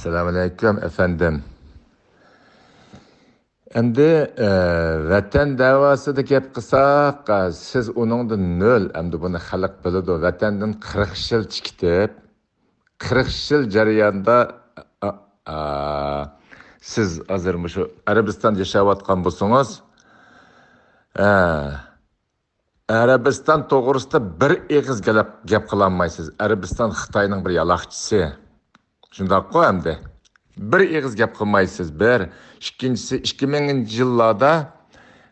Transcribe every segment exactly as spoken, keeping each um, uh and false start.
ئەسسالامۇئەلەيكۇم، ئەپەندىم. ئەمدى، ئە، ۋەتەن دەۋاسىدا گەپ قىلساق، ئە، سىز ئۇنىڭدا نۆل. ئەمدى بۇنى خەلق بىلىدۇ. ۋەتەندىن قىرىق يىل چىقىتىپ، قىرىق يىل جەريانىدا، ئا، ئا، سىز ھازىر مۇشۇ ئەرەبىستاندا ياشاۋاتقان بولسىڭىز، ئە، ئەرەبىستان توغرىسىدا بىر ئېغىز گەپ، گەپ قىلالمايسىز. ئەرەبىستان خىتاينىڭ بىر يالاقچىسى. شۇنداققۇ ئەمدى؟ بىر ئېغىز گەپ قىلمايسىز. بىر. ئىككىنچىسى، ئىككى مىڭىنچى يىللاردا،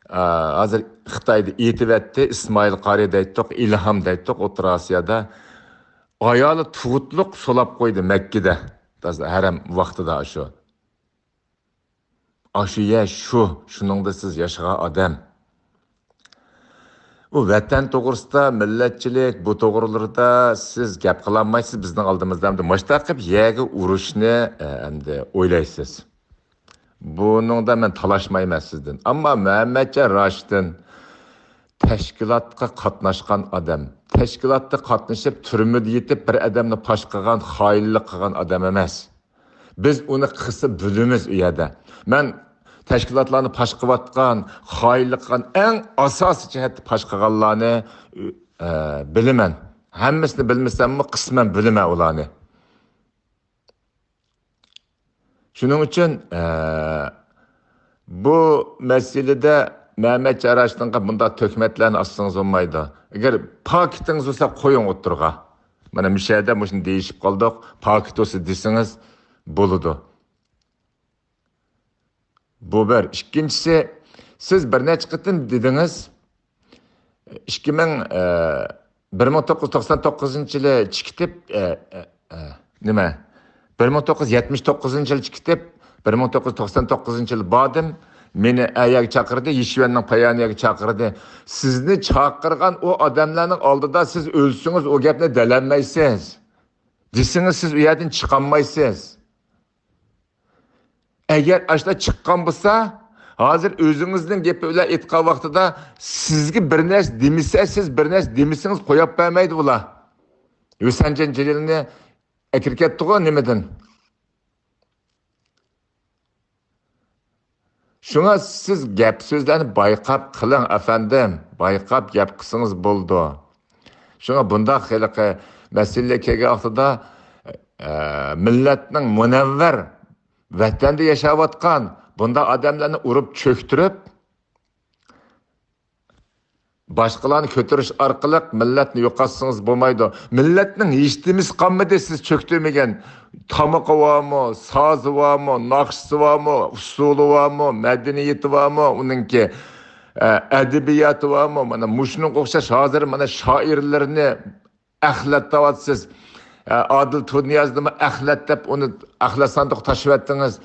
ئا، ھازىر خىتايدا ئېتىۋەتتى، ئىسمائىل قارى دەيتتۇق، ئىلھام دەيتتۇق، ئوتتۇرا ئاسىيادا. ئايالى تۇغۇتلۇق سولاپ قويدى مەككىدە. ھەرەم ۋاقتىدا شۇ. ئاشۇ يەر شۇ، شۇنىڭدا سىز ياشىغان ئادەم. ئۇ ۋەتەن توغرىسىدا، مىللەتچىلىك، بۇ توغرىلىرىدا سىز گەپ قىلالمايسىز بىزنىڭ ئالدىمىزدا. ئەمدى مۇشۇنداق قىلىپ يەرگە ئۇرۇشنى، ئە، ئەمدى ئويلايسىز. بۇنىڭدا مەن تالاشمايمەن سىزدىن. ئەمما مەمەتجان راشىدىن تەشكىلاتقا قاتناشقان ئادەم، تەشكىلاتتا قاتنىشىپ، تۈرمىدە يېتىپ، بىر ئادەمنى پاش قىلغان، خائىنلىق قىلغان ئادەم ئەمەس. بىز ئۇنى قىلسا بىلىمىز ئۇ يەردە. مەن تەشكىلاتلارنى پاش قىلىۋاتقان، خائىنلىق قىلغان ئەڭ ئاساسىي جەھەتتە پاش قىلغانلارنى، ئە، بىلىمەن. ھەممىسىنى بىلمىسەممۇ، قىسمەن بىلىمەن ئۇلارنى. شۇنىڭ ئۈچۈن، ئە، بۇ مەسىلىدە مەمەتجان راشىدىنغا بۇنداق تۆھمەتلەرنى ئاسسىڭىز بولمايدۇ. ئەگەر پاكىتىڭىز بولسا، قويۇڭ ئوتتۇرىغا. مانا مۇشۇ يەردە مۇشۇنى دېيىشىپ قالدۇق، پاكىت بولسا دېسىڭىز بولىدۇ. بۇ بىر. ئىككىنچىسى، سىز بىر نەچچە قېتىم دېدىڭىز، ئىككى مىڭ، ئە، بىر مىڭ توققۇز يۈز توقسان توققۇزىنچى يىلى چىقىتىپ، ئە، ئە، ئە، نېمە؟ بىر مىڭ توققۇز يۈز يەتمىش توققۇزىنچى يىلى چىقىتىپ، بىر مىڭ توققۇز يۈز توقسان توققۇزىنچى يىلى باردىم. مېنى ئەيەرگە چاقىردى، يىشۈەننىڭ پايانىيەگە چاقىردى. سىزنى چاقىرغان ئۇ ئادەملەرنىڭ ئالدىدا سىز ئۆلسىڭىز، ئۇ گەپنى دېيەلمەيسىز. دېسىڭىز، سىز ئۇ يەردىن چىقالمايسىز. ئەگەر ئاشۇنداق چىققان بولسا، ھازىر ئۆزىڭىزنىڭ گېپى بىلەن ئېيتقان ۋاقتىدا سىزگە بىر نەرسە دېمىسە، سىز بىر نەرسە دېمىسىڭىز قويۇپ بەرمەيدۇ بۇلار. ھۈسەنجان جېلىلنى ئەكىرىپ كەتتىغۇ نېمىدىن؟ شۇڭا سىز گەپ سۆزلەرنى بايقاپ قىلىڭ، ئەپەندىم. بايقاپ گەپ قىلسىڭىز بولىدۇ. شۇڭا بۇنداق ھېلىقى مەسىلىگە كەلگەن ۋاقتىدا، ئە، مىللەتنىڭ مۇنەۋۋەر ۋەتەندە ياشاۋاتقان بۇنداق ئادەملەرنى ئۇرۇپ چۆكتۈرۈپ، باشقىلارنى كۆتۈرۈش ئارقىلىق مىللەتنى يوقاتسىڭىز بولمايدۇ. مىللەتنىڭ ھېچنېمىسى قالمىدى سىز چۆكتۈرمىگەن. تامىقى بارمۇ، سازى بارمۇ، ناخشىسى بارمۇ، ئۇسسۇلى بارمۇ، مەدەنىيىتى بارمۇ، ئۇنىڭكى، ئە، ئەدەبىياتى بارمۇ؟ مانا مۇشۇنىڭغا ئوخشاش ھازىر مانا شائىرلىرىنى ئەخلەت دەۋاتىسىز. ئە، ئادىل تۇرنىيازنىمۇ ئەخلەت دەپ ئۇنى ئەخلەت ساندۇققا تاشلىۋەتتىڭىز.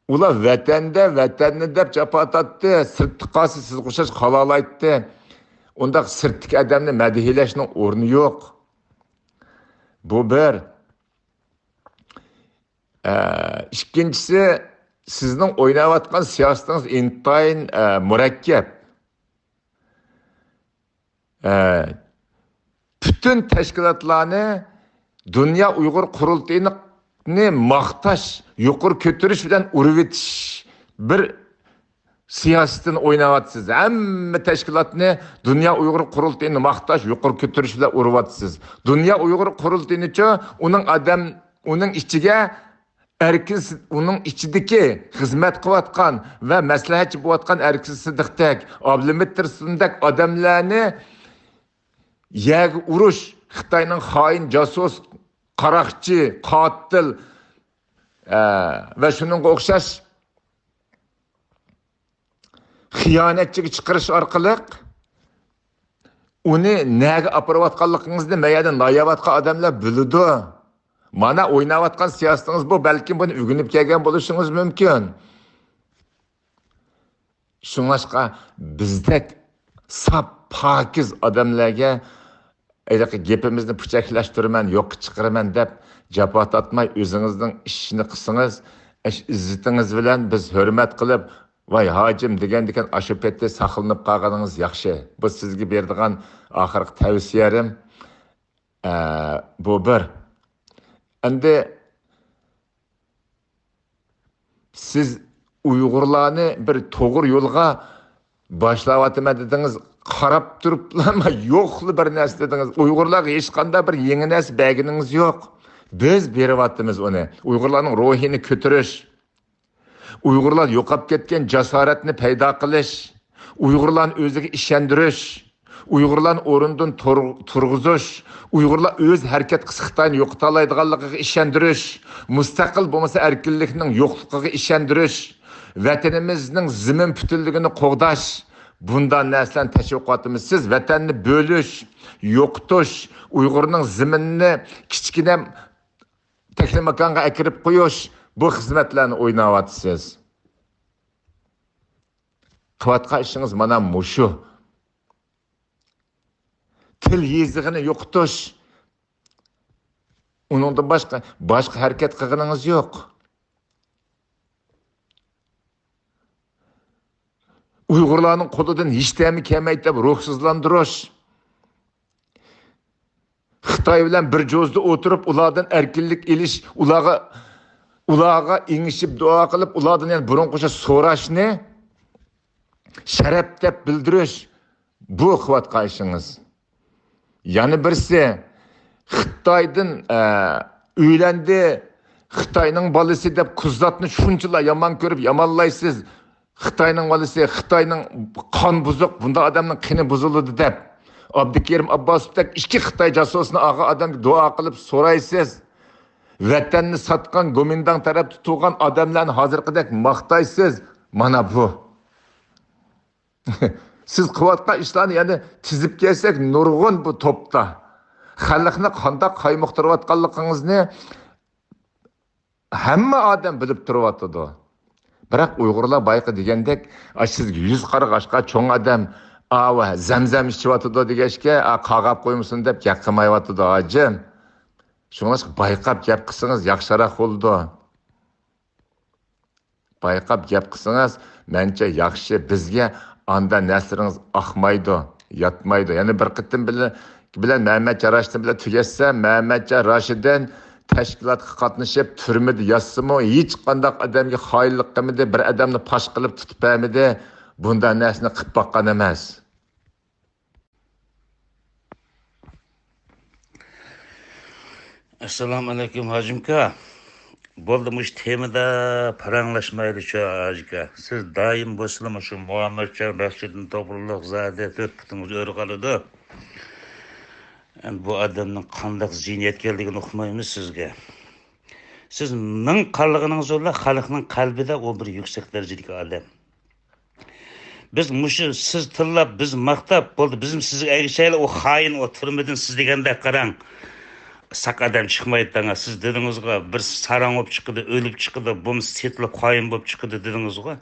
ئۇلار ۋەتەندە، ۋەتەننى دەپ جاپا تارتتى، سىرتتا قالسا سىزگە ئوخشاش قالالايتتى. ئۇنداق سىرتتىكى ئادەمنى مەدھىيلەشنىڭ ئورنى يوق. بۇ بىر. ئە، ئىككىنچىسى، سىزنىڭ ئويناۋاتقان سىياسىتىڭىز ئىنتايىن، ئە، مۇرەككەپ. ئە، پۈتۈن تەشكىلاتلارنى دۇنيا ئۇيغۇر قۇرۇلتىيىنى ماختاش، يۇقىرى كۆتۈرۈش بىلەن ئۇرۇۋېتىش بىر سىياسىتىنى ئويناۋاتىسىز. ھەممە تەشكىلاتنى دۇنيا ئۇيغۇر قۇرۇلتىيىنى ماختاش، يۇقىرى كۆتۈرۈش بىلەن ئۇرۇۋاتىسىز. دۇنيا ئۇيغۇر قۇرۇلتىيىنىچۇ، ئۇنىڭ ئادەم، ئۇنىڭ ئىچىگە ئەركىن سىد-، ئۇنىڭ ئىچىدىكى خىزمەت قىلىۋاتقان ۋە مەسلىھەتچى بولۇۋاتقان ئەركىن سىدىقتەك، ئابلىمىت تۇرسۇندەك ئادەملەرنى يەرگە ئۇرۇش، خىتاينىڭ خائىن، جاسۇس، قاراقچى، قاتىل، ئە، ۋە شۇنىڭغا ئوخشاش خىيانەتچىگە چىقىرىش ئارقىلىق ئۇنى نەگە ئاپىرىۋاتقانلىقىڭىزنى مەيەردە ناياۋاتقان ئادەملەر بىلىدۇ. مانا ئويناۋاتقان سىياسىتىڭىز بۇ، بەلكىم بۇنى ئۆگىنىپ كەلگەن بولۇشىڭىز مۇمكىن. شۇڭلاشقا بىزدەك ساپ پاكىز ئادەملەرگە ھېلىقى گېپىمىزنى پۇچەكلەشتۈرىمەن، يوققا چىقىرىمەن دەپ جاپا تارتماي، ئۆزىڭىزنىڭ ئىشىنى قىلسىڭىز، ئىش-، ئىززىتىڭىز بىلەن بىز ھۆرمەت قىلىپ، ۋاي ھاجىم دېگەندىكىن ئاشۇ پېتى ساقلىنىپ قالغىنىڭىز ياخشى. بۇ سىزگە بېرىدىغان ئاخىرقى تەۋسىيەم. ئە، بۇ بىر. ئەمدى سىز ئۇيغۇرلارنى بىر توغرا يولغا باشلاۋاتىمەن دېدىڭىز، قاراپ تۇرۇپلارمۇ يوقلا بىر نەرسە دېدىڭىز. ئۇيغۇرلارغا ھېچقانداق بىر يېڭى نەرسە بەرگىنىڭىز يوق. بىز بېرىۋاتىمىز ئۇنى. ئۇيغۇرلارنىڭ روھىنى كۆتۈرۈش، ئۇيغۇرلار يوقاپ كەتكەن جاسارەتنى پەيدا قىلىش، ئۇيغۇرلارنى ئۆزىگە ئىشەندۈرۈش، ئۇيغۇرلارنى ئورنىدىن تۇر-، تۇرغۇزۇش، ئۇيغۇرلار ئۆز ھەرىكەت قىلسا خىتاينى يوقىتالايدىغانلىقىغا ئىشەندۈرۈش، مۇستەقىل بولمىسا ئەركىنلىكنىڭ يوقلۇقىغا ئىشەندۈرۈش، ۋەتىنىمىزنىڭ زېمىن پۈتۈنلۈكىنى قوغداش، بۇنداق نەرسىلەرنى تەشۋىق قىلىۋاتىمىز. سىز ۋەتەننى بۆلۈش، يوقىتىش، ئۇيغۇرنىڭ زېمىنىنى كىچىككىنە تەكلىماكانغا ئەكىرىپ قويۇش، بۇ خىزمەتلەرنى ئويناۋاتىسىز. قىلىۋاتقان ئىشىڭىز مانا مۇشۇ. تىل يېزىقىنى يوقىتىش. ئۇنىڭدىن باشقا، باشقا ھەرىكەت قىلغىنىڭىز يوق. ئۇيغۇرلارنىڭ قولىدىن ھېچنېمە كەلمەيدۇ دەپ روھسىزلاندۇرۇش. خىتاي بىلەن بىر جوزىدا ئولتۇرۇپ، ئۇلاردىن ئەركىنلىك ئېلىش، ئۇلارغا، ئۇلارغا ئېڭىشىپ دۇئا قىلىپ، ئۇلاردىن يەنە بۇرۇنقىچە سوراشنى شەرەپ دەپ بىلدۈرۈش، بۇ قىلىۋاتقان ئىشىڭىز. يەنە بىرسى، خىتايدىن، ئە، ئۆيلەندى، خىتاينىڭ بالىسى دەپ قىزلارنى شۇنچىلا يامان كۆرۈپ يامانلايسىز. خىتاينىڭ بالىسى، خىتاينىڭ قان بۇزۇق، بۇنداق ئادەمنىڭ قېنى بۇزۇلىدۇ دەپ، ئابدۇكېرىم ئابباسوۋدەك ئىككى خىتاي جاسۇسىنى ئالغان ئادەمگە دۇئا قىلىپ سورايسىز. ۋەتەننى ساتقان، گومىنداڭ تەرەپتە تۇرغان ئادەملەرنى ھازىرقىدەك ماختايسىز. مانا بۇ. سىز قىلىۋاتقان ئىشلارنى يەنە تىزىپ كەلسەك، نۇرغۇن بۇ توپتا. خەلقنى قانداق قايمۇقتۇرۇۋاتقانلىقىڭىزنى ھەممە ئادەم بىلىپ تۇرۇۋاتىدۇ. بىراق ئۇيغۇرلار بايىقى دېگەندەك، «ئا، سىزگە يۈز قارىغاچقا چوڭ ئادەم، ئاۋۇ زەمزەم ئىچىۋاتىدۇ» دېگەچكە، «ئا، قاغاپ قويمىسۇن» دەپ گەپ قىلمايۋاتىدۇ، ھاجىم. شۇڭلاشقا بايقاپ گەپ قىلسىڭىز ياخشىراق بولىدۇ. بايقاپ گەپ قىلسىڭىز، مەنچە ياخشى، بىزگە ئاندا نەرسىلىرىڭىز ئاقمايدۇ، ياتمايدۇ. يەنە بىر قېتىم بىلەن، بىلەن مەمەتجان راشىدىن بىلەن تۈگەتسەم، مەمەتجان راشىدىن تەشكىلاتقا قاتنىشىپ، تۈرمىدە ياتسىمۇ، ھېچقانداق ئادەمگە خائىنلىق قىلمىدى، بىر ئادەمنى پاش قىلىپ تۇتۇپ بەرمىدى، بۇنداق نەرسىنى قىلىپ باققان ئەمەس. ئەسسالامۇ ئەلەيكۇم، ھاجىمكا. بولدى، مۇشۇ تېمىدا پاراڭلاشمايلىچۇ، ھاجىكا. سىز دائىم بولسىلا مۇشۇ مۇھەممەتجان راشىدىن توغرۇلۇق زادى تۆت پۇتىڭىز ئۆرە قالىدۇ. ئەمدى بۇ ئادەمنىڭ قانداق زېھنىيەتكەنلىكىنى ئۇقمايمىز سىزگە. سىز مىڭ قارىلىغىنىڭىز بىلەن خەلقنىڭ قەلبىدە ئۇ بىر يۈكسەك دەرىجىدىكى ئادەم. بىز مۇشۇ سىز تىللاپ، بىز ماختاپ، بولدى، بىزمۇ سىزگە ئەگىشەيلى، ئۇ خائىن، ئۇ تۈرمىدىن سىز دېگەندەك قاراڭ. ساق ئادەم چىقمايدۇ دەڭە. سىز دېدىڭىزغۇ، بىر ساراڭ بولۇپ چىقىدۇ، ئۆلۈپ چىقىدۇ، بولمىسا سېتىلىپ خائىن بولۇپ چىقىدۇ دېدىڭىزغۇ.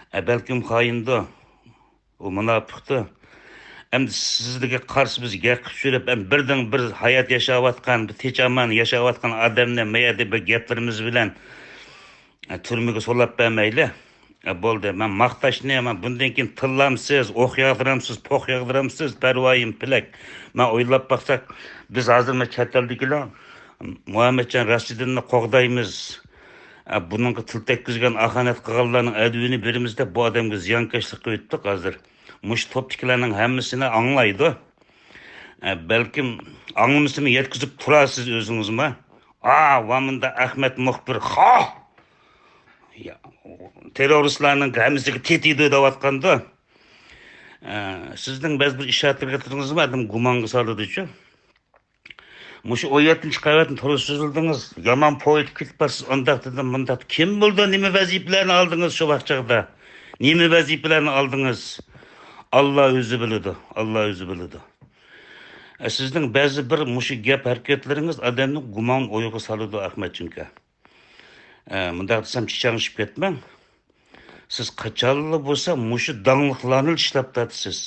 ئە، بەلكىم خائىندۇ. ئۇ مۇناپىقتۇ. ئەمدى سىزگە قارشى بىز گەپ قىلىپ يۈرۈپ، ئەمدى بىردىن بىر ھايات ياشاۋاتقان، بىر تىنچ ئامان ياشاۋاتقان ئادەمنى مەيەردە بىر گەپلىرىمىز بىلەن، ئە، تۈرمىگە سولاپ بەرمەيلى. ئە، بولدى، مەن ماختاشنى، مەن بۇندىن كېيىن تىللامسىز، ئوق ياغدۇرامسىز، پوق ياغدۇرامسىز، پەرۋايىم پېلەك. مەن ئويلاپ باقساق، بىز ھازىر مەن چەت ئەلدىكىلەر مۇھەممەتجان راشىدىننى قوغدايمىز. ئە، بۇنىڭغا تىل تەگكۈزگەن، ئاخانەت قىلغانلارنىڭ ئەدۋىنى بېرىمىز دەپ، بۇ ئادەمگە زىيانكەشلىك قىلىۋەتتۇق ھازىر. مۇشۇ توپتىكىلەرنىڭ ھەممىسىنى ئاڭلايدۇ. ئە، بەلكىم ئاڭلىمىسىمۇ يەتكۈزۈپ تۇرارسىز ئۆزىڭىزمۇ. ئا، ۋامىندا ئەخمەت مۇخبىر، خا! يا، تېررورىستلارنىڭ ھەممىسىگە تېتىيدۇ دەۋاتقاندۇ. ئە، سىزنىڭ بەزى بىر ئىش ھەرىكەتلىرىڭىزمۇ ئادەم گۇمانغا سالىدۇچۇ. مۇشۇ ئون يەتتىنچى قەۋەتنى تورغا سۈزۈلدىڭىز، يامان پويىز كېتىپ بارسىز، ئۇنداق دېدىم، مۇنداق. كىم بىلىدۇ، نېمە ۋەزىپىلەرنى ئالدىڭىز شۇ ۋاقىت چاغدا؟ نېمە ۋەزىپىلەرنى ئالدىڭىز؟ ئاللا ئۆزى بىلىدۇ، ئاللا ئۆزى بىلىدۇ. ئە، سىزنىڭ بەزى بىر مۇشۇ گەپ ھەرىكەتلىرىڭىز ئادەمنى گۇمان ئويغا سالىدۇ، ئەخمەتجىنكا. ئە، مۇنداق دېسەم چىچاڭشىپ كەتمەڭ. سىز قاچانلا بولسا مۇشۇ داڭلىقلارنى ئىشلەپ تارتىسىز.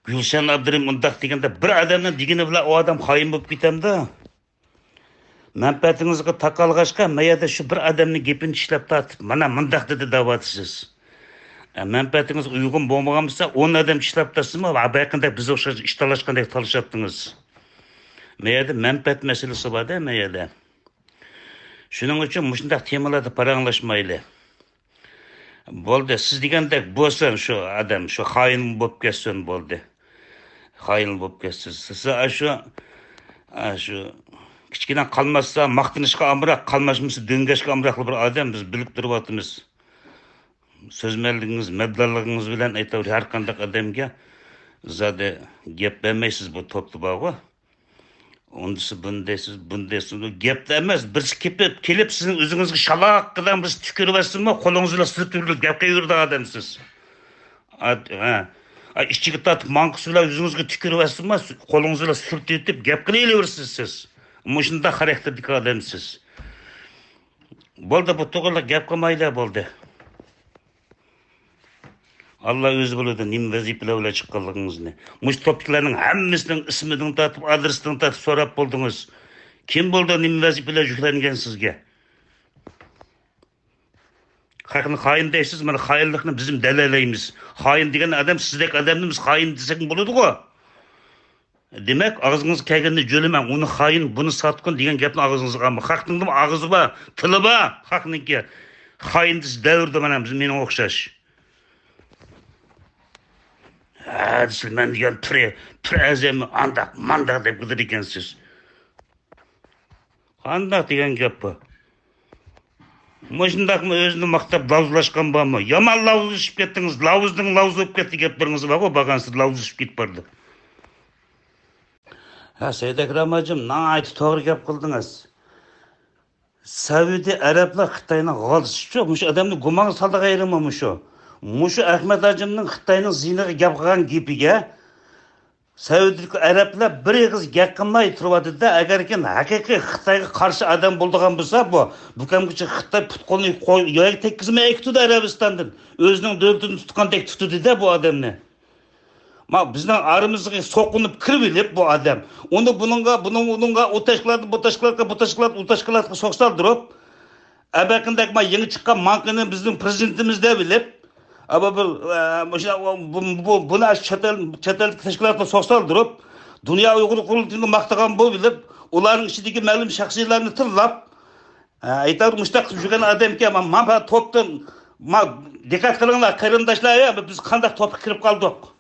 گۈلشەن ئابدۇرېھىم ئۇنداق دېگەندە، بىر ئادەمنىڭ دېگىنى بىلەن ئۇ ئادەم خائىن بولۇپ كېتەمدۇ؟ مەنپەئەتىڭىزگە تاقالغاچقا، مەيەردە شۇ بىر ئادەمنىڭ گېپىنى چىشلەپ تارتىپ، مانا مۇنداق دېدى دەۋاتىسىز. ئە، مەنپەئەتىڭىزگە ئۇيغۇن بولمىغان بولسا، ئون ئادەم چىشلەپ تارتسىمۇ، ھە، بىز ئوخشاش ئىش تالاشقاندەك تالىشاتتىڭىز. مەيەردە مەنپەئەت مەسىلىسى بار-دە، مەيەردە. شۇنىڭ ئۈچۈن مۇشۇنداق تېمىلاردا پاراڭلاشمايلى. بولدى، سىز دېگەندەك بولسۇن شۇ ئادەم، شۇ خائىن بولۇپ كەتسۇن، بولدى. خائىن بولۇپ كەتسۇن. سىز ئاشۇ، ئاشۇ كىچىككىنە قالماسا، ماختىنىشقا ئامراق، قالماشمىسا دۆڭگەشكە ئامراقلا بىر ئادەم، بىز بىلىپ تۇرۇۋاتىمىز. سۆزمەنلىكىڭىز، مەبلەغلىكىڭىز بىلەن ئېيتاۋۇر، ھەر قانداق ئادەمگە زادى گەپ بەرمەيسىز بۇ توپتا بارغۇ. ئۇندىسى بۇنى دەيسىز، بۇنى دەيسىز. گەپتە ئەمەس، بىرسى كېپىپ، كېلىپ سىزنىڭ ئۆزىڭىزگە شالاققىدەك بىرسى تۈكۈرۈۋەتسىنمۇ، قولىڭىز بىلەن سۈرتۈۋېرىپ گەپ قىلىۋېرىدىغان ئادەمسىز. ئا، ھە. ئا، ئىچىگە تارتىپ ماڭقىسى بىلەن يۈزىڭىزگە تۈكۈرۈۋەتسىمۇ، قولىڭىز بىلەن سۈرتۈۋېتىپ گەپ قىلىۋېرىسىز سىز. مۇشۇنداق خاراكتېردىكى ئادەمسىز. بولدى، بۇ توغرىلىق گەپ قىلمايلى، بولدى. ئاللا ئۆزى بىلىدۇ نېمە ۋەزىپىلەر بىلەن چىققانلىقىڭىزنى. مۇشۇ توپتىكىلەرنىڭ ھەممىسىنىڭ ئىسمىدىن تارتىپ، ئادرېسىدىن تارتىپ سوراپ بولدىڭىز. كىم بولدى، نېمە ۋەزىپىلەر يۈكلەنگەن سىزگە؟ خەقنى خائىن دەيسىز، مانا خائىنلىقنى بىزمۇ دەلىللەيمىز. خائىن دېگەن ئادەم سىزدەك ئادەمنى بىز خائىن دېسەك بولىدىغۇ. دېمەك، ئاغزىڭىزغا كەلگەننى جۆلىمەڭ، ئۇنى خائىن، بۇنى ساتقىن دېگەن گەپنى ئاغزىڭىزغا ئالماڭ. خەقنىڭ ئاغزى بار، تىلى بار خەقنىڭكى. خائىن دېسە دەۋرىدە مانا بىز، مېنىڭ ئوخشاش. ھە دېسە، مەن دېگەن پىر، پىر ئەزەمنى ئانداق، مانداق دەپ كېلىدىكەنسىز. قانداق دېگەن گەپ بۇ؟ مۇشۇنداقمۇ ئۆزىنى ماختاپ لاۋزۇلاشقان بارمۇ؟ يامان لاۋزۇلىشىپ كەتتىڭىز. لاۋزدىن لاۋزا بولۇپ كەتتى گەپلىرىڭىز بارغۇ، بارغانسېرى لاۋزۇلىشىپ كېتىپ بارىدۇ. ھە، سەيدەكرەم ھاجىم، ناھايىتى توغرا گەپ قىلدىڭىز. سەئۇدى ئەرەبلەر خىتاينىڭ غالتىسىچۇ؟ مۇشۇ ئادەمنى گۇمانغا سالىدىغان يېرىمۇ مۇشۇ؟ مۇشۇ ئەخمەت ھاجىمنىڭ خىتاينىڭ زىيىنىغا گەپ قىلغان گېپىگە سەئۇدى ئەرەبلەر بىر ئېغىز گەپ قىلماي تۇرۇۋاتىدۇ-دە، ئەگەركىن ھەقىقىي خىتايغا قارشى ئادەم بولىدىغان بولسا، بۇ، بۇ كەمگىچە خىتاي پۇت-قولىنى قوي-، يەرگە تەگكۈزمەي ئەكېتىدۇ ئەرەبىستاندىن. ئۆزىنىڭ دۆلىتىنى تۇتقاندەك تۇتىدۇ-دە بۇ ئادەمنى. ما، بىزنىڭ ئارىمىزغا سوقۇنۇپ كىرىۋېلىپ بۇ ئادەم. ئۇنى بۇنىڭغا، بۇنىڭ ئۇنىڭغا، ئۇ تاشقىلاردىن بۇ تاشقىلاتقا، بۇ تاشقىلات، ئۇ تاشقىلاتقا سوق سالدۇرۇپ، ئەبەقىندەك ما يېڭى چىققان ماڭقىنى بىزنىڭ پىرېزىدېنتىمىز دەپ بىلىپ، ئەبە بىر، ئە، مۇشۇ، بۇ، بۇ، بۇنى ئاشۇ چەت ئەل، چەت ئەلدىكى تەشكىلاتقا سوق سالدۇرۇپ، دۇنيا ئۇيغۇر قۇرۇلتىيىنى ماختىغان بولۇپ بىلىپ، ئۇلارنىڭ ئىچىدىكى مەلۇم شەخسىيلەرنى تىللاپ، ئە، ئېيتار مۇشۇنداق قىلىپ يۈرگەن ئادەمكەن، ما، ما توپتىن، ما، دىققەت قىلىڭلار، قېرىنداشلار، يا، بىز قانداق توپقا كىرىپ قالدۇق؟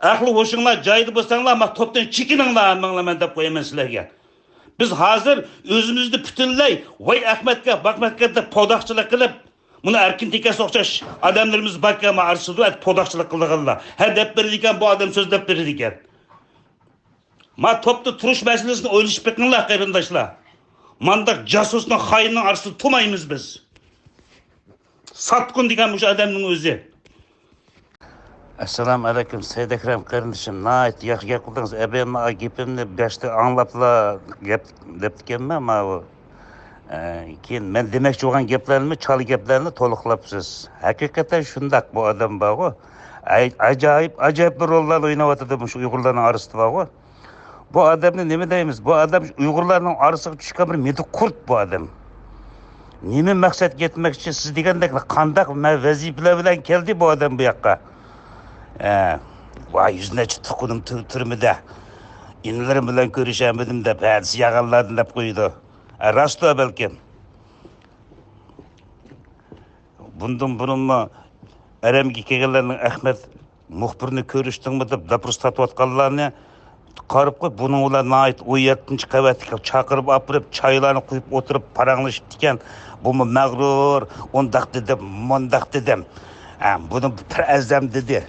ئەقلى ھوشۇڭلار جايىدا بولساڭلار، ما توپتىن چېكىنىڭلار ھەممىڭلار، مەن دەپ قويىمەن سىلەرگە. بىز ھازىر ئۆزىمىزنى پۈتۈنلەي ۋاي ئەخمەتكە، باقمەتكە دەپ پوداقچىلىق قىلىپ، مۇنۇ ئەركىن تېكەس ئوخشاش ئادەملىرىمىز باركەن، ما ئارىسىدا پوداقچىلىق قىلىدىغانلار. ھە دەپ بېرىدىكەن، بۇ ئادەم سۆزلەپ بېرىدىكەن. ما توپتا تۇرۇش مەسىلىسىنى ئويلىشىپ بېقىڭلار، قېرىنداشلار. مانداق جاسۇسنىڭ، خائىننىڭ ئارىسىدا تۇرمايمىز بىز. ساتقۇن دېگەن مۇشۇ ئادەمنىڭ ئۆزى. ئەسسالامۇ ئەلەيكۇم، سەيدەكرەم قېرىندىشىم، ناھايىتى ياخشى گەپ قىلدىڭىز. ئەبەمما گېپىمنى باشتا ئاڭلاپلا گەپ دەپتىكەنمەن ماۋۇ. ئە، كېيىن مەن دېمەكچى بولغان گەپلەرنىمۇ، چالا گەپلەرنى تولۇقلاپسىز. ھەقىقەتەن شۇنداق، بۇ ئادەم بارغۇ. ئەي، ئاجايىپ، ئاجايىپ بىر روللارنى ئويناۋاتىدۇ مۇشۇ ئۇيغۇرلارنىڭ ئارىسىدا بارغۇ. بۇ ئادەمنى نېمە دەيمىز؟ بۇ ئادەم ئۇيغۇرلارنىڭ ئارىسىغا چۈشكەن بىر مىدىر قۇرت بۇ ئادەم. نېمە مەقسەتكە يەتمەكچى سىز دېگەندەك، قانداق مە-، ۋەزىپىلەر بىلەن كەلدى بۇ ئادەم بۇ ياققا؟ ئە، ۋاي، يۈز نەچچە تۇغقىنىم تۈر-، تۈرمىدە. ئىنىلىرىم بىلەن كۆرۈشەلمىدىم دەپ، ھە، دېسە يالغانلاردىن دەپ قويىدۇ. ئە، راستتۇ بەلكىم. بۇندىن بۇرۇنمۇ ئەرەمگە كەلگەنلەرنىڭ ئەخمەت مۇخبىرنى كۆرۈشتۈڭمۇ دەپ دوپپۇرۇس تارتىۋاتقانلارنى قارىپ قويۇپ، بۇنىڭ بىلەن ناھايىتى ئون يەتتىنچى قەۋەتكە چاقىرىپ ئاپىرىپ، چايلارنى قۇيۇپ ئولتۇرۇپ پاراڭلىشىپتىكەن. بۇمۇ مەغرۇر، ئۇنداق دېدىم، مۇنداق دېدىم. ھە، بۇنى بىر ئەزەم دېدى.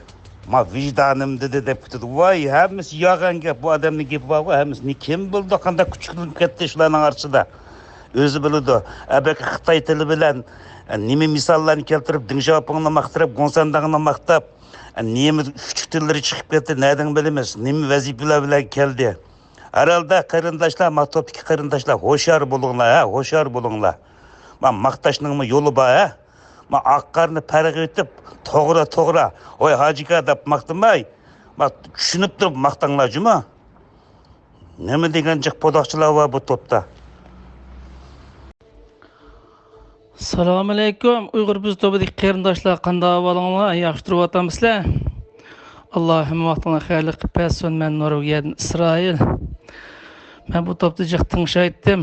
ما ۋىجدانىم دېدى دەپ كېتىدۇ. ۋاي، ھەممىسى يالغان گەپ. بۇ ئادەمنىڭ گېپى بارغۇ، ھەممىسى. نى-، كىم بىلىدۇ، قانداق كۈچۈكلىنىپ كەتتى شۇلارنىڭ ئارىسىدا. ئۆزى بىلىدۇ. ئەبەكى خىتاي تىلى بىلەن، ئە، نېمە مىساللارنى كەلتۈرۈپ، دېڭ شياۋپىڭنى ماختىراپ، گۇڭسەنداڭنى ماختاپ، ئە، نېمە كۈچۈك تىللىرى چىقىپ كەتتى، نەدىن بىلىمىز؟ نېمە ۋەزىپىلەر بىلەن كەلدى؟ ھەر ھالدا قېرىنداشلار، ما توپتىكى قېرىنداشلار، ھوشيار بولۇڭلار، ھە، ھوشيار بولۇڭلار. ما ماختاشنىڭمۇ يولى بار، ھە. ما ئاق قارنى پەرق ئېتىپ، توغرا، توغرا، ۋاي ھاجىكا دەپ ماختىماي، ما چۈشىنىپ تۇرۇپ ماختاڭلار جۇمۇ. نېمە دېگەن جىق پوداقچىلار بار بۇ توپتا. سالام ئەلەيكۇم، ئۇيغۇر بىز توپىدىكى قېرىنداشلار، قانداق ئەھۋالىڭلار؟ ياخشى تۇرۇۋاتامسىلەر؟ ئاللا ھەممە ۋاقتىڭلارنى خەيرلىك قىلىپ بەرسۇن. مەن نورۋېگىيەدىن ئىسرائىل. مەن بۇ توپتا جىق تىڭشايتتىم.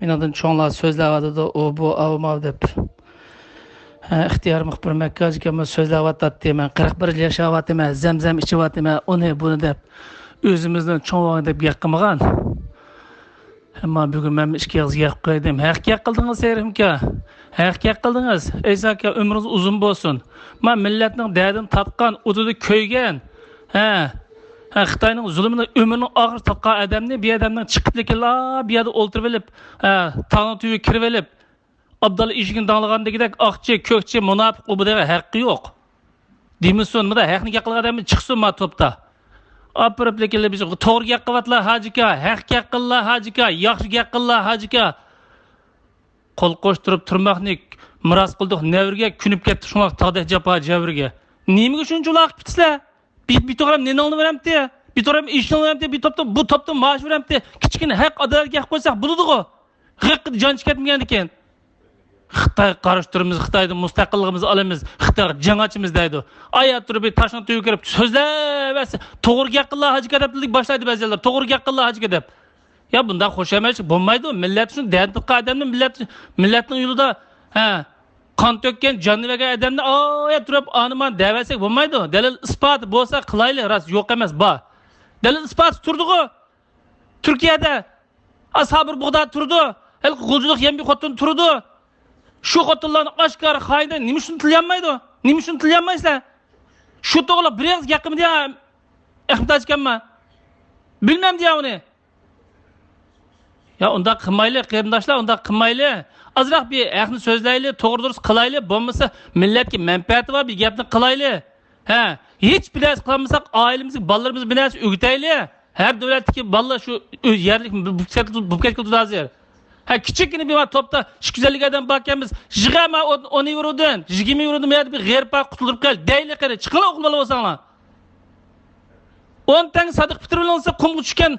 مېنىڭدىن چوڭلار سۆزلەۋاتىدۇ، ئۇ، بۇ، ئاۋۇ، ماۋۇ دەپ. ئىختىيار مۇخبىر مەككاجىكەممۇ سۆزلەۋاتاتتى، مەن قىرىق بىر يىل ياشاۋاتىمەن، زەمزەم ئىچىۋاتىمەن، ئۇنى بۇنى دەپ، ئۆزىمىزنى چوڭ دەپ گەپ قىلمىغان. ئەمما بۈگۈن مەن ئىككى ئېغىز گەپ قىلدىم. ھەق گەپ قىلدىڭىز، سېرىم ئاكا. ھەق گەپ قىلدىڭىز. ئەيسا ئاكا، ئۆمرىڭىز ئۇزۇن بولسۇن. ما مىللەتنىڭ دەردىنى تارتقان، ئۇدۇدا كۆيگەن، ھە، ھە، خىتاينىڭ زۇلۇمىنى ئۆمرىنىڭ ئاخىرى تارتقان ئادەمنى، بۇ ئادەمنىڭ چىقىپ لېكىنلا بۇ يەردە ئولتۇرۇۋېلىپ، ھە، تاغنىڭ تۈۋىگە كىرىۋېلىپ، ئابداللا ئىشىكىنى داڭلىغاندىكىدەك ئاقچى، كۆكچى، مۇناپىق ئۇ بۇ دېگەن ھەققى يوق. دېمىسۇن، مۇدا ھەقنى گەپ قىلغان ئادەم چىقسۇن ما توپتا. ئاپىرىپ لېكىنلا بىز توغرا گەپ قىلىۋاتلا ھاجىكا، ھەق گەپ قىللا ھاجىكا، ياخشى گەپ قىللا ھاجىكا. قول قوشتۇرۇپ تۇرماقنى مىراس قىلدۇق نەۋرىگە، كۆنۈپ كەتتى شۇڭلار تاغدەك جاپا جەۋرىگە. نېمىگە شۇنچە ئۇلاقىپ كېتىسىلەر؟ بىت بىتوغرام نېنىڭنى بېرەمتى؟ بىتوغرام ئىشىڭنى بېرەمتى؟ بىتوپتا بۇ توپتا مائاش بېرەمتى؟ كىچىككىنە ھەق ئادالەتكە گەپ قويساق بولىدىغۇ. غىققىدە جان چىقىپ كەتمىگەندىكىن. خىتايغا قارشى تۇرىمىز، خىتايدىن مۇستەقىللىقىمىزنى ئالىمىز، خىتايغا جەڭ ئاچىمىز دەيدۇ. ئايا تۇرۇپ بىر تاشنىڭ تۈۋىگە كىرىپ سۆزلەۋەرسە، توغرا گەپ قىللا ھاجىكا دەپ باشلايدۇ بەزىلەر. توغرا گەپ قىللا ھاجىكا دەپ. يا بۇنداق خۇشامەتچىلىك بولمايدۇ. مىللەت ئۈچۈن دەردىن تۇغقان ئادەمنى مىللەت، مىللەتنىڭ يولىدا، ھە، قان تۆككەن، جاننى بەرگەن ئادەمنى ئايا تۇرۇپ ئانىمان دەۋەرسەك بولمايدۇ. دەلىل ئىسپاتى بولسا قىلايلى، راست يوق ئەمەس، بار. دەلىل ئىسپاتى تۇردىغۇ. تۈركىيەدە ئاسابىر بۇغدا تۇرىدۇ. ھېلىقى غۇلجىلىق يەنبىي خوتۇن تۇرىدۇ. شۇ خوتۇنلارنى ئاشكارا خائىن دەپ نېمە ئۈچۈن تىللىيالمايدۇ؟ نېمە ئۈچۈن تىللىيالمايسىلەر؟ شۇ توغرىلىق بىر ئېغىز گەپ قىلمىدى يا ئەخمەت ھاجىكەمما؟ بىلمەمدۇ يا ئۇنى؟ يا ئۇنداق قىلمايلى، قېرىنداشلار، ئۇنداق قىلمايلى. ئازراق بىر ھەقنى سۆزلەيلى، توغرا دۇرۇس قىلايلى، بولمىسا مىللەتكە مەنپەئەتى بار بىر گەپنى قىلايلى. ھە، ھېچ بىر نەرسە قىلالمىساق، ئائىلىمىزگە، بالىلىرىمىزغا بىر نەرسە ئۆگىتەيلى. ھەر دۆلەتتىكى بالىلار شۇ ئۆز يەرلىك بولۇپ كەتكىلى تۇرىدۇ ھازىر. ھە، كىچىككىنە بىر توپتا ئىككى يۈز ئەللىك ئادەم باركەنمىز، يىغىما ئون يۈرودىن، يىگىرمە يۈرودىن بۇ يەردە بىر غېرىب بار، قۇتۇلدۇرۇپ كەل دەيلى قېنى، چىقىڭلار ئوقۇملار بولساڭلار. ئون تەڭ سادىقا پىتىر بىلىنسا، قۇمغا چۈشكەن،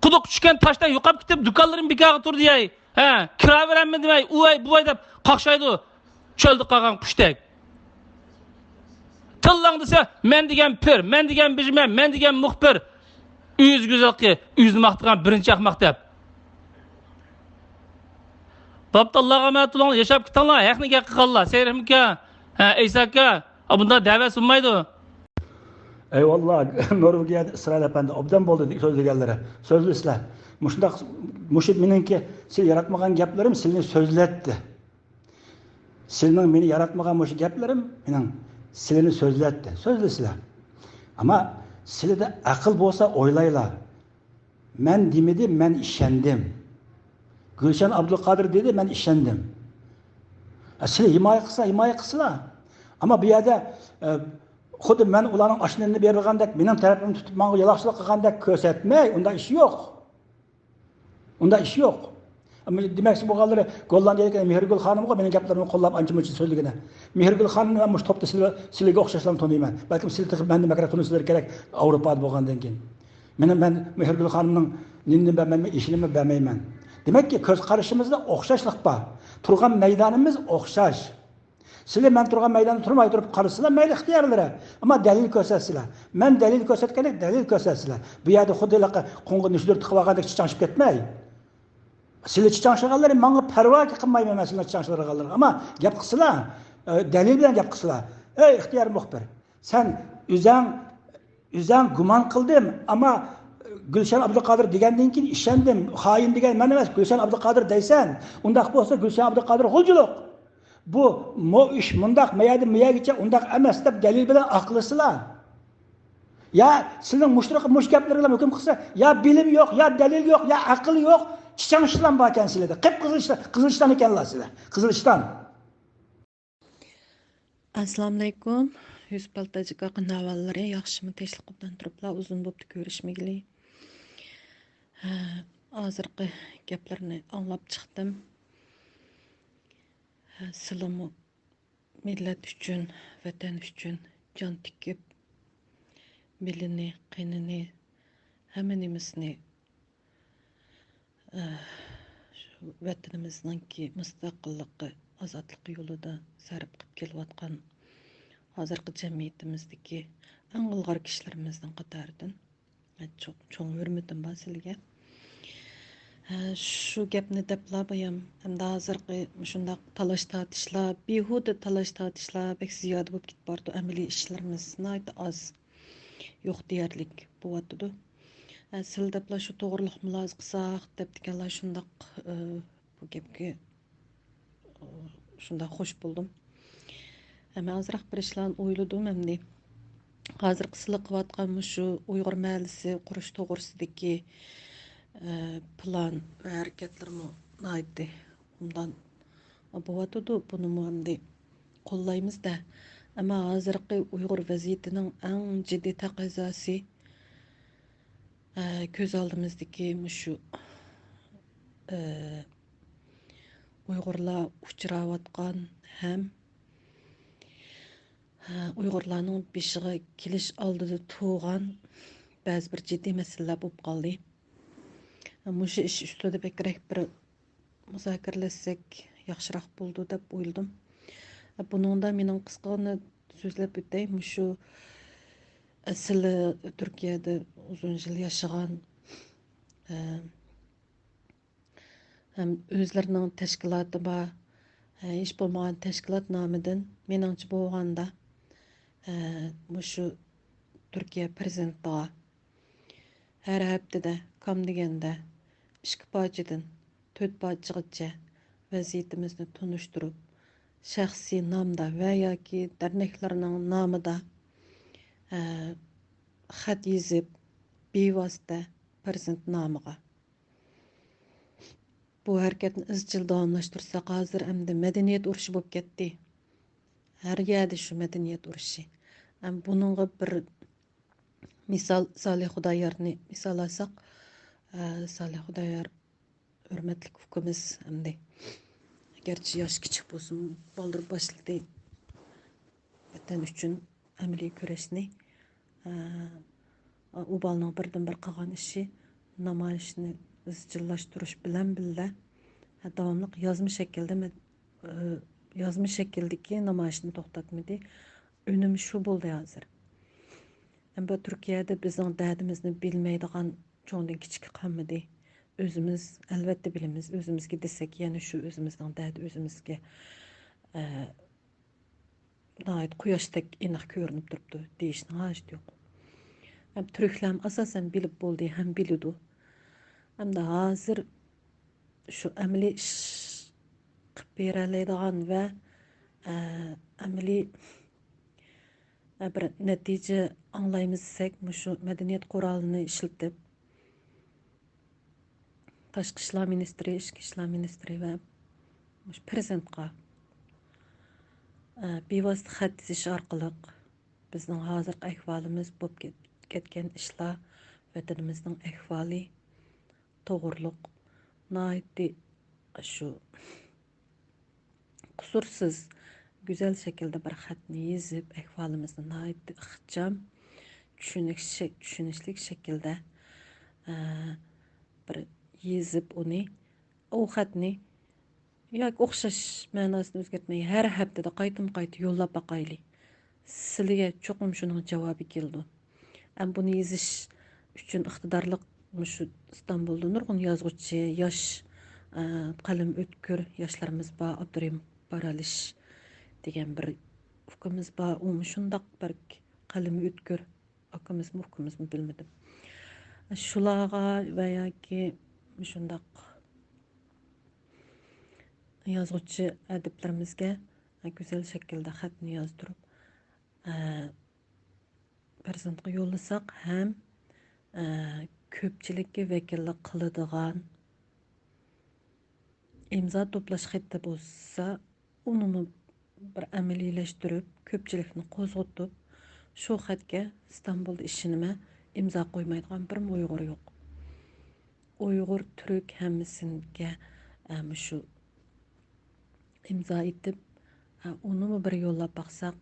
قۇدۇققا چۈشكەن تاشتەك يوقاپ كېتىپ، دۇكانلىرىم بىكارغا تۇردى ھەي. ھە، كىرا بېرەلمىدىم ھەي، ئۇ ھەي، بۇ ھەي دەپ قاقشايدۇ. چۆلدە قالغان قۇشتەك. تىللاڭ دېسە، مەن دېگەن پىر، مەن دېگەن بىژىمەن، مەن دېگەن مۇخبىر. ئۆزى گۈزەلقى، ئۆزىنى ماختىغان بىرىنچى ئەخمەق دەپ. بابتاللاغا ئامانەت بولۇڭلار، ياشاپ كېتىڭلار، ھەقنى گەپ قىلغانلار، سەيرىم ئاكا، ھە، ئەيسا ئاكا، بۇنداق دەۋە سۇنمايدۇ. ئەيۋاللا، نورۋېگىيەدە ئىسرائىل ئەپەندى، ئوبدان بولدى سۆزلىگەنلىرى. سۆزلىسىلەر. مۇشۇنداق، مۇشۇ مېنىڭكى سىلى ياراتمىغان گەپلىرىم سىلىنى سۆزلەتتى. سىلىنىڭ مېنى ياراتمىغان مۇشۇ گەپلىرىم مېنىڭ سىلىنى سۆزلەتتى. سۆزلىسىلەر. ئەمما سىلىدە ئەقىل بولسا ئويلايلا. مەن دېمىدى، مەن ئىشەندىم. گۈلشەن ئابدۇلقادىر دېدى، مەن ئىشەندىم. ئە، سىلى ھىمايە قىلسا، ھىمايە قىلسىلا. ئەمما بۇ يەردە، ئە، خۇددى مەن ئۇلارنىڭ ئاشۇ نېنىنى بېرىدىغاندەك، مېنىڭ تەرىپىمنى تۇتۇپ، ماڭا يالاقچىلىق قىلغاندەك كۆرسەتمەي، ئۇنداق ئىش يوق. ئۇنداق ئىش يوق. ئەمما دېمەكچى بولغانلىرى گوللاندىيەدىكى مېھرىگۈل خانىمغۇ مېنىڭ گەپلىرىمنى قوللاپ ئانچە-مۇنچە سۆزلىگىنى. مېھرىگۈل خانىمنى مەن مۇشۇ توپتا سىلى-، سىلىگە ئوخشاشلا تونۇيمەن. بەلكىم سىلى تېخى مەندىن بەكرەك تونۇشلىرى كېرەك ئاۋروپادا بولغاندىن كېيىن. مېنىڭ، مەن مېھرىگۈل خانىمنىڭ نېنىنى بەرمەيمەن، ئىشىنىمۇ بەرمەيمەن. دېمەككى، كۆز قارىشىمىزدا ئوخشاشلىق بار. تۇرغان مەيدانىمىز ئوخشاش. سىلى مەن تۇرغان مەيداندا تۇرماي تۇرۇپ قارىسىلا، مەيلى ئىختىيارلىرى. ئەمما دەلىل كۆرسەتسىلە. مەن دەلىل كۆرسەتكەندەك دەلىل كۆرسەتسىلە. بۇ يەردە خۇددى ھېلىقى قوڭغا نۈشتۈر تىقىۋالغاندەك چىچاڭشىپ كەتمەي. سىلى چىچاڭشىغانلىرى ماڭا پەرۋا قىلمايمەن مەن سىلىنىڭ چىچاڭشىغانلىرىغا. ئەمما گەپ قىلسىلا، ئە، دەلىل بىلەن گەپ قىلسىلا. ئەي ئىختىيار مۇخبىر، سەن ئۆزەڭ ئۆزەڭ گۇمان قىلدىم، ئەمما گۈلشەن ئابدۇقادىر دېگەندىن كېيىن ئىشەندىم. خائىن دېگەن مەن ئەمەس، گۈلشەن ئابدۇقادىر دەيسەن. ئۇنداق بولسا گۈلشەن ئابدۇقادىر غۇلجىلىق. بۇ، مو ئىش مۇنداق، مەيەردىن مەيەرگىچە ئۇنداق ئەمەس دەپ دەلىل بىلەن ئاقلىسىلا. يا سىلىڭ مۇشۇ، مۇشۇ گەپلىرىڭلار ھۆكۈم قىلسا، يا بىلىم يوق، يا دەلىل يوق، يا ئەقىل يوق، چىچاڭ ئىشلام باركەن سىلەردە. قىپقىزىل ئىشلار، قىزىل ئىشلام ئىكەنلا سىلەر. قىزىل ئىشلام. ئەسسالامۇئەلەيكۇم. يۈسۈپ پالتاجىك ئاكا، ئەھۋاللىرى ياخشىمۇ؟ تىنچلىق بىلەن تۇرۇپلا، ئۇزۇن بوپتۇ كۆرۈشمىگىلى. ھە، ھازىرقى گەپلىرىنى ئاڭلاپ چىقتىم. ھە، سىلىمۇ مىللەت ئۈچۈن، ۋەتەن ئۈچۈن جان تىكىپ، مېلىنى، قېنىنى، ھەممە نېمىسىنى، ئە، شۇ ۋەتىنىمىزنىڭكى مۇستەقىللىقى، ئازادلىقى يولىدا سەرپ قىلىپ كېلىۋاتقان ھازىرقى جەمئىيىتىمىزدىكى ئەڭ ئىلغار كىشىلىرىمىزنىڭ قاتارىدىن. چوڭ، چوڭ ھۆرمىتىم بار سىلىگە. ھە، شۇ گەپنى دەپلا بايام، ھەمدە ھازىرقى مۇشۇنداق تالاش-تارتىشلار، بىھۇدە تالاش-تارتىشلار بەك زىيادە بولۇپ كېتىپ بارىدۇ، ئەمەلىي ئىشلىرىمىز ناھايىتى ئاز، يوق دېيەرلىك بولۇۋاتىدۇ. ھە، سىلە دەپلا شۇ توغرىلىق مۇلاھىزە قىلساق دەپتىكەنلا، شۇنداق، ئى، بۇ گەپكە، ئى، شۇنداق خوش بولدۇم. ھە، مەن ئازراق بىر ئىشلارنى ئويلىدىم ئەمدى. ھازىرقى سىلە قىلىۋاتقان مۇشۇ ئۇيغۇر مەھەللىسى قۇرۇش توغرىسىدىكى، ئە، پىلان ۋە ھەرىكەتلىرىمۇ ناھايىتى ئوبدان بولۇۋاتىدۇ. بۇنىمۇ ئەمدى قوللايمىز-دە. ئەمما ھازىرقى ئۇيغۇر ۋەزىيىتىنىڭ ئەڭ جىددىي تەقەززاسى، ئە، كۆز ئالدىمىزدىكى مۇشۇ، ئە، ئۇيغۇرلار ئۇچراۋاتقان ھەم ئۇيغۇرلارنىڭ بېشىغا كېلىش ئالدىدا تۇرغان بەزى بىر جىددىي مەسىلىلەر بولۇپ قالدى. مۇشۇ ئىش ئۈستىدە بەكرەك بىر مۇزاكىرىلەشسەك ياخشىراق بولىدۇ دەپ ئويلىدىم. بۇنىڭدا مېنىڭ قىسقىغىنە سۆزلەپ ئۆتەي. مۇشۇ سىلى تۈركىيەدە ئۇزۇن يىل ياشىغان، ھەم ئۆزلىرىنىڭ تەشكىلاتى بار، ھە، ھېچ بولمىغان تەشكىلات نامىدىن، مېنىڭچە بولغاندا، ھە، مۇشۇ تۈركىيە پىرېزىدېنتىغا ھەر ھەپتىدە كام دېگەندە ئىككى پارچىدىن تۆت پارچىغىچە ۋەزىيىتىمىزنى تونۇشتۇرۇپ، شەخسىي نامدا ۋە ياكى دەرنەكلەرنىڭ نامىدا، ھە، خەت يېزىپ، بىۋاسىتە پىرېزىدېنت نامىغا بۇ ھەرىكەتنى ئىزچىل داۋاملاشتۇرساق، ھازىر ئەمدى مەدەنىيەت ئۇرۇشى بولۇپ كەتتى. ھەر يەردە شۇ مەدەنىيەت ئۇرۇشى. ئەم، بۇنىڭغا بىر مىسال، سالىھ خۇدايارنى مىسال ئالساق، ئە، سالىھ خۇدايار ھۆرمەتلىك ئۇكىمىز ئەمدى، گەرچە ياش كىچىك بولسىمۇ، بالدۇر باشلىدى ۋەتەن ئۈچۈن ئەمەلىي كۈرەشنى. ئە، ئۇ بالىنىڭ بىردىنبىر قىلغان ئىشى نامايىشنى ئىزچىللاشتۇرۇش بىلەن بىللە، داۋاملىق يازما شەكىلدە مە-، ئە، يازما شەكىلدىكى نامايىشنى توختاتمىدى. ئۈنۈم شۇ بولدى ھازىر. ئەمما تۈركىيەدە بىزنىڭ دەردىمىزنى بىلمەيدىغان چوڭدىن كىچىككە قالمىدى. ئۆزىمىز ئەلۋەتتە بىلىمىز، ئۆزىمىزگە دېسەك، يەنە شۇ ئۆزىمىزنىڭ دەردى ئۆزىمىزگە، ئە، ناھايىتى قۇياشتەك ئېنىق كۆرۈنۈپ تۇرۇپتۇ دېيىشنىڭ ھاجىتى يوق. ھەم تۈركلەرمۇ ئاساسەن بىلىپ بولدى ھەم بىلىدۇ. ئەمدى ھازىر شۇ ئەمەلىي ئىش قىلىپ بېرەلەيدىغان ۋە، ئە، ئەمەلىي، ئە، بىر نەتىجە ئاڭلايمىز دېسەك، مۇشۇ مەدەنىيەت قورالىنى ئىشلىتىپ، تاشقى ئىشلار مىنىستىرى، ئىچكى ئىشلار مىنىستىرى ۋە مۇشۇ پىرېزىدېنتقا، ئە، بىۋاسىتە خەت يېزىش ئارقىلىق بىزنىڭ ھازىرقى ئەھۋالىمىز، بولۇپ كەت-، كەتكەن ئىشلار، ۋەتىنىمىزنىڭ ئەھۋالى توغرۇلۇق ناھايىتى شۇ قۇسۇرسىز، گۈزەل شەكىلدە بىر خەتنى يېزىپ، ئەھۋالىمىزنى ناھايىتى ئىخچام، چۈشىنىش-، چۈشىنىشلىك شەكىلدە، ئە، بىر يېزىپ ئۇنى، ئۇ خەتنى ياكى ئوخشاش مەناسىنى ئۆزگەرتمەي، ھەر ھەپتىدە قايتىمۇ قايتا يوللاپ باقايلى. سىلىگە چوقۇم شۇنىڭ جاۋابى كېلىدۇ. ئەم بۇنى يېزىش ئۈچۈن ئىقتىدارلىق مۇشۇ ئىستانبۇلدا نۇرغۇن يازغۇچى، ياش، ئە، قەلىمى ئۆتكۈر ياشلىرىمىز بار، ئابدۇرېھىم بارالىش دېگەن بىر ئۇكىمىز بار. ئۇمۇ شۇنداق بىر قەلىمى ئۆتكۈر ئاكىمىزمۇ، ئۇكىمىزمۇ بىلمىدىم. شۇلارغا ۋە ياكى مۇشۇنداق يازغۇچى ئەدىبلىرىمىزگە گۈزەل شەكىلدە خەتنى يازدۇرۇپ، ئە، پىرېزىدېنتقا يوللىساق ھەم، ئە، كۆپچىلىككە ۋەكىللىك قىلىدىغان ئىمزا توپلاش خېتى بولسا، ئۇنىمۇ بىر ئەمەلىيلەشتۈرۈپ، كۆپچىلىكنى قوزغىتىپ، شۇ خەتكە ئىستانبۇلدا ئىشىنىمەن، ئىمزا قويمايدىغان بىرمۇ ئۇيغۇر يوق. ئۇيغۇر، تۈرك ھەممىسىگە، ئە، مۇشۇ ئىمزا ئېتىپ، ئە، ئۇنىمۇ بىر يوللاپ باقساق،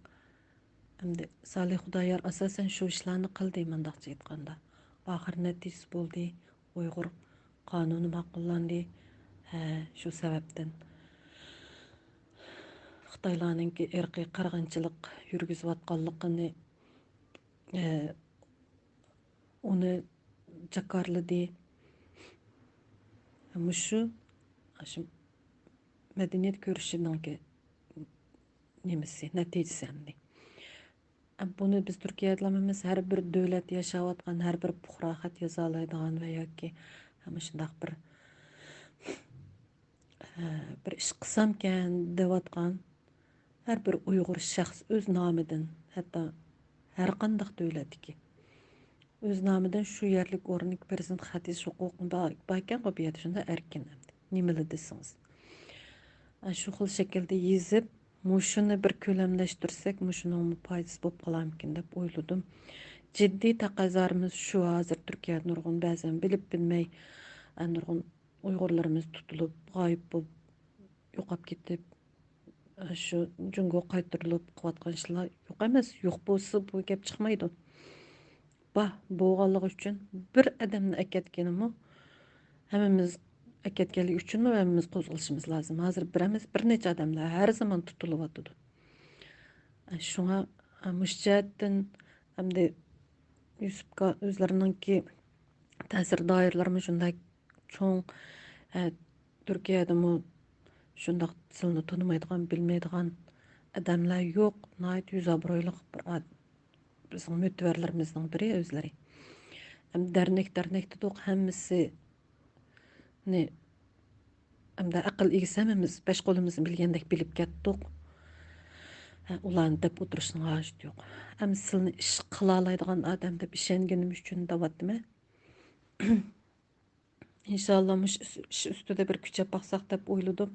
ئەمدى سالىھ خۇدايار ئاساسەن شۇ ئىشلارنى قىلدى، مۇنداقچە ئېيتقاندا. ئاخىر نەتىجىسى بولدى، ئۇيغۇر قانۇنى ماقۇللاندى. ھە، شۇ سەۋەبتىن خىتايلارنىڭكى ئىرقىي قىرغىنچىلىق يۈرگۈزۈۋاتقانلىقىنى، ئە، ئۇنى جاكارلىدى. مۇشۇ، شۇ مەدەنىيەت كۆرۈشىنىڭكى نېمىسى، نەتىجىسى ئەمدى. بۇنى بىز تۈركىيەدىلا ئەمەس، ھەر بىر دۆلەت ياشاۋاتقان، ھەر بىر پۇقرا خەت يازالايدىغان ۋە ياكى مۇشۇنداق بىر، بىر ئىش قىلسامكەن دەۋاتقان ھەر بىر ئۇيغۇر شەخس ئۆز نامىدىن، ھەتتا ھەر قانداق دۆلەتتىكى ئۆز نامىدىن شۇ يەرلىك ئورۇندىكى پىرېزىدېنت خەت يېزىش ھوقۇقى بار، باركەنغۇ بۇ يەردە، شۇنداق ئەركىن ئەمدى. نېمىلا دېسىڭىز. ئە، شۇ خىل شەكىلدە يېزىپ، مۇشۇنى بىر كۆلەملەشتۈرسەك، مۇشۇنىڭمۇ پايدىسى بولۇپ قالارمىكىن دەپ ئويلىدىم. جىددىي تەقەززالىرىمىز شۇ ھازىر تۈركىيەدە نۇرغۇن بەزەن بىلىپ بىلمەي، ئە، نۇرغۇن ئۇيغۇرلىرىمىز تۇتۇلۇپ، غايىپ بولۇپ، يوقاپ كېتىپ، شۇ جۇڭگوغا قايتۇرۇلۇپ قىلىۋاتقان ئىشلار يوق ئەمەس. يوق بولسا بۇ گەپ چىقمايدۇ. بار بولغانلىقى ئۈچۈن بىر ئادەمنى ئەكەتكىنىمۇ ھەممىمىز ئەكەتكەنلىكى ئۈچۈنمۇ ھەممىمىز قوزغىلىشىمىز لازىم. ھازىر بىر ئەمەس، بىر نەچچە ئادەملەر ھەر زامان تۇتۇلۇۋاتىدۇ. شۇڭا مۇشۇ جەھەتتىن ئەمدى يۈسۈپكا ئۆزلىرىنىڭكى تەسىر دائىرىلىرىمۇ شۇنداق چوڭ، ئە، تۈركىيەدىمۇ شۇنداق سىلىنى تونۇمايدىغان، بىلمەيدىغان ئادەملەر يوق. ناھايىتى يۈز ئابرۇيلۇق بىر ئاد-، بىزنىڭ مۆتىۋەرلىرىمىزنىڭ بىرى ئۆزلىرى. ھەم دەرنەك، دەرنەك دېدۇق، ھەممىسىنى ئەمدى ئەقىل ئىگىسى ھەممىمىز بەش قولىمىزنى بىلگەندەك بىلىپ كەتتۇق. ھە، ئۇلارنى دەپ ئولتۇرۇشنىڭ ھاجىتى يوق. ئەمدى سىلىنى ئىش قىلالايدىغان ئادەم دەپ ئىشەنگىنىم ئۈچۈن دەۋاتىمەن. ئىنشاللا مۇشۇ ئىش ئۈستىدە بىر كۈچەپ باقساق دەپ ئويلىدىم.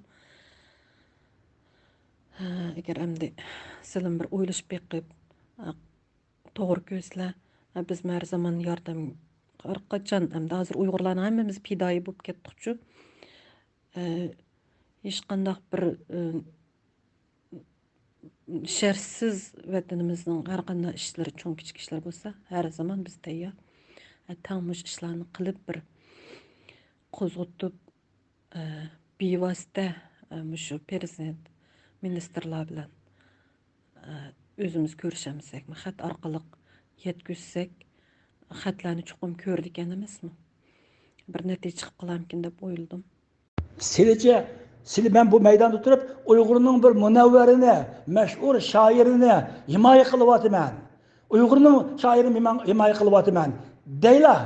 ھە، ئەگەر ئەمدى سىلىم بىر ئويلىشىپ بېقىپ، ھە، توغرا كۆرسىلەر، ھە، بىزمۇ ھەر زامان ياردەم، ھەر قاچان، ئەمدى ھازىر ئۇيغۇرلارنىڭ ھەممىمىز پىدائىي بولۇپ كەتتۇقچۇ. ھە، ھېچقانداق بىر، ھە، شەرتسىز ۋەتىنىمىزنىڭ ھەر قانداق ئىشلىرى، چوڭ كىچىك ئىشلار بولسا، ھەر زامان بىز تەييار. ھە، تەڭ مۇشۇ ئىشلارنى قىلىپ، بىر قوزغىتىپ، ئە، بىۋاسىتە، ئە، مۇشۇ پىرېزىدېنت، مىنىستىرلار بىلەن، ئە، ئۆزىمىز كۆرۈشەلمىسەكمۇ، خەت ئارقىلىق يەتكۈزسەك، خەتلەرنى چوقۇم كۆرىدىكەن ئەمەسمۇ؟ بىر نەتىجە چىقىپ قالارمىكىن دەپ ئويلىدىم. سىلىچە، سىلى مەن بۇ مەيداندا تۇرۇپ، ئۇيغۇرنىڭ بىر مۇنەۋۋەرىنى، مەشھۇر شائىرىنى ھىمايە قىلىۋاتىمەن. ئۇيغۇرنىڭ شائىرىنى ھىما-، ھىمايە قىلىۋاتىمەن دەيلا.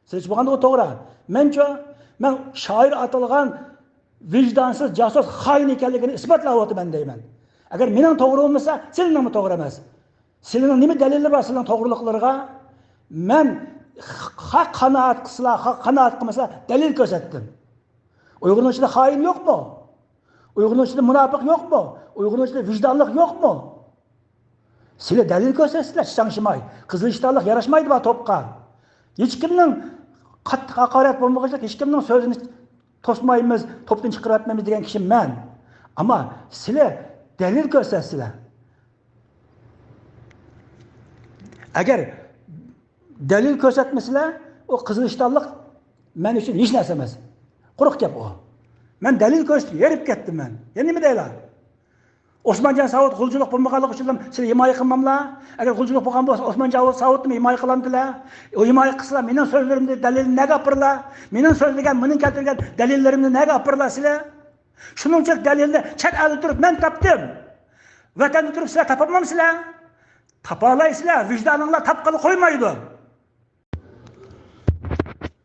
سىلىچە بولغاندا ئۇ توغرا. مەنچۇ، مەن شائىر ئاتالغان ۋىجدانسىز، جاسۇس، خائىن ئىكەنلىكىنى ئىسپاتلاۋاتىمەن دەيمەن. ئەگەر مېنىڭ توغرا بولمىسا، سىلىنىڭمۇ توغرا ئەمەس. سىلىنىڭ نېمە دەلىللىرى بار سىلىنىڭ توغرىلىقلىرىغا؟ مەن خەق قانائەت قىلسىلا، خەق قانائەت قىلمىسا، دەلىل كۆرسەتكىن. ئۇيغۇرنىڭ ئىچىدە خائىن يوقمۇ؟ ئۇيغۇرنىڭ ئىچىدە مۇناپىق يوقمۇ؟ ئۇيغۇرنىڭ ئىچىدە ۋىجدانلىق يوقمۇ؟ سىلى دەلىل كۆرسەتسىلە، شاڭشىماي. قىزىل ئىشتانلىق ياراشمايدۇ بار توپقا. ھېچكىمنىڭ قاتتىق ھاقارەت بولمىغۇچىلىق، ھېچكىمنىڭ سۆزىنى توسمايمىز، توپتىن چىقىرىۋەتمەيمىز دېگەن كىشى مەن. ئەمما سىلى دەلىل كۆرسەتسىلە. ئەگەر دەلىل كۆرسەتمىسىلە، ئۇ قىزىل ئىشتانلىق مەن ئۈچۈن ھېچ نەرسە ئەمەس. قۇرۇق گەپ ئۇ. مەن دەلىل كۆرسىتىپ ھېرىپ كەتتىم مەن. يەنە نېمە دەيلا؟ ئوسمانجان ساۋۇت غۇلجىلىق بولمىغانلىقى ئۈچۈن سىلى ھىمايە قىلماملا؟ ئەگەر غۇلجىلىق بولغان بولسا، ئوسمانجان ساۋۇتنى ھىمايە قىلامدىلا؟ ئۇ ھىمايە قىلسىلا، مېنىڭ سۆزلىرىمنى، دەلىلنى نەگە ئاپىرىلا؟ مېنىڭ سۆزلىگەن، مېنىڭ كەلتۈرگەن دەلىللىرىمنى نەگە ئاپىرىلا سىلى؟ شۇنىڭچىلىك دەلىلنى چەت ئەلدە تۇرۇپ مەن تاپتىم. ۋەتەندە تۇرۇپ سىلەر تاپالمامسىلەر؟ تاپالايسىلەر، ۋىجدانىڭلار تاپقىلى قويمايدۇ.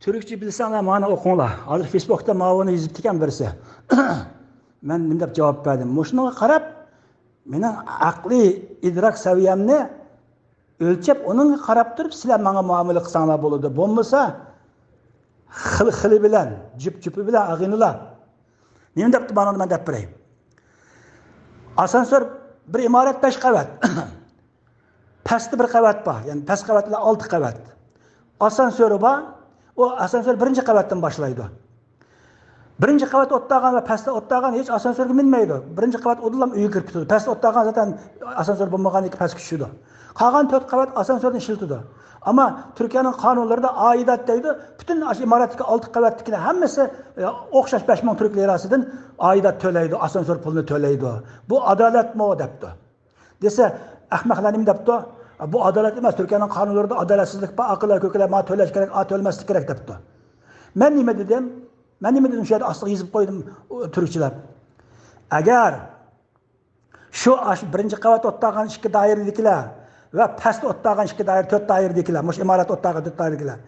تۈركچە بىلسەڭلار مانا ئوقۇڭلار. ھازىر فېيسبۇكتا ماۋۇنى يېزىپتىكەن بىرسى. مەن نېمە دەپ جاۋاب بەردىم؟ مۇشۇنىڭغا قاراپ، مېنىڭ ئەقلىي ئىدراك سەۋىيەمنى ئۆلچەپ، ئۇنىڭغا قاراپ تۇرۇپ سىلەر ماڭا مۇئامىلە قىلساڭلار بولىدۇ. بولمىسا، خىل-خىلى بىلەن، جۈپ-جۈپى بىلەن ئاغىنىلار. نېمە دەپتۇ، مانا مەن دەپ بېرەي. ئاسانسور بىر ئىمارەت بەش قەۋەت. پەستە بىر قەۋەت بار، يەنى پەس قەۋەت بىلەن ئالتە قەۋەت. ئاسانسورى بار، ئۇ ئاسانسور بىرىنچى قەۋەتتىن باشلايدۇ. بىرىنچى قەۋەت ئوتتاغان ۋە پەستە ئوتتاغان ھېچ ئاسانسورغا مىنمەيدۇ. بىرىنچى قەۋەت ئۇدۇلام ئۆيگە كىرىپ كېتىدۇ. پەستە ئوتتاغان زاتەن ئاسانسور بولمىغاندىن كېيىن پەسكە چۈشىدۇ. قالغان تۆت قەۋەت ئاسانسورنى ئىشلىتىدۇ. ئەمما تۈركىيەنىڭ قانۇنلىرىدا ئائىدات دەيدۇ. پۈتۈن ئاشۇ ئىمارەتتىكى ئالتە قەۋەتتىكىلەر ھەممىسى، ئە، ئوخشاش بەش مىڭ تۈرك لىراسىدىن ئائىدات تۆلەيدۇ، ئاسانسور پۇلىنى تۆلەيدۇ. بۇ ئادالەتمۇ دەپتۇ. دېسە، ئەخمەقلەر نېمە دەپتۇ؟ بۇ ئادالەت ئەمەس، تۈركىيەنىڭ قانۇنلىرىدا ئادالەتسىزلىك بار، ئاقىللار كۆكىلەر، ما تۆلەش كېرەك، ئا تۆلىمەسلىك كېرەك دەپتۇ. مەن نېمە دېدىم؟ مەن نېمە دېدىم؟ شۇ يەردە ئاستىغا يېزىپ قويدۇم، ئۇ تۈركچىلەپ. ئەگەر شۇ ئاشۇ بىرىنچى قەۋەت ئوتتاغان ئىككى دائىرىدىكىلەر ۋە پەستە ئوتتاغان ئىككى دائىرە، تۆت دائىرىدىكىلەر، مۇشۇ ئىمارەتتە ئوتتاغان تۆت دائىرىدىكىلەر،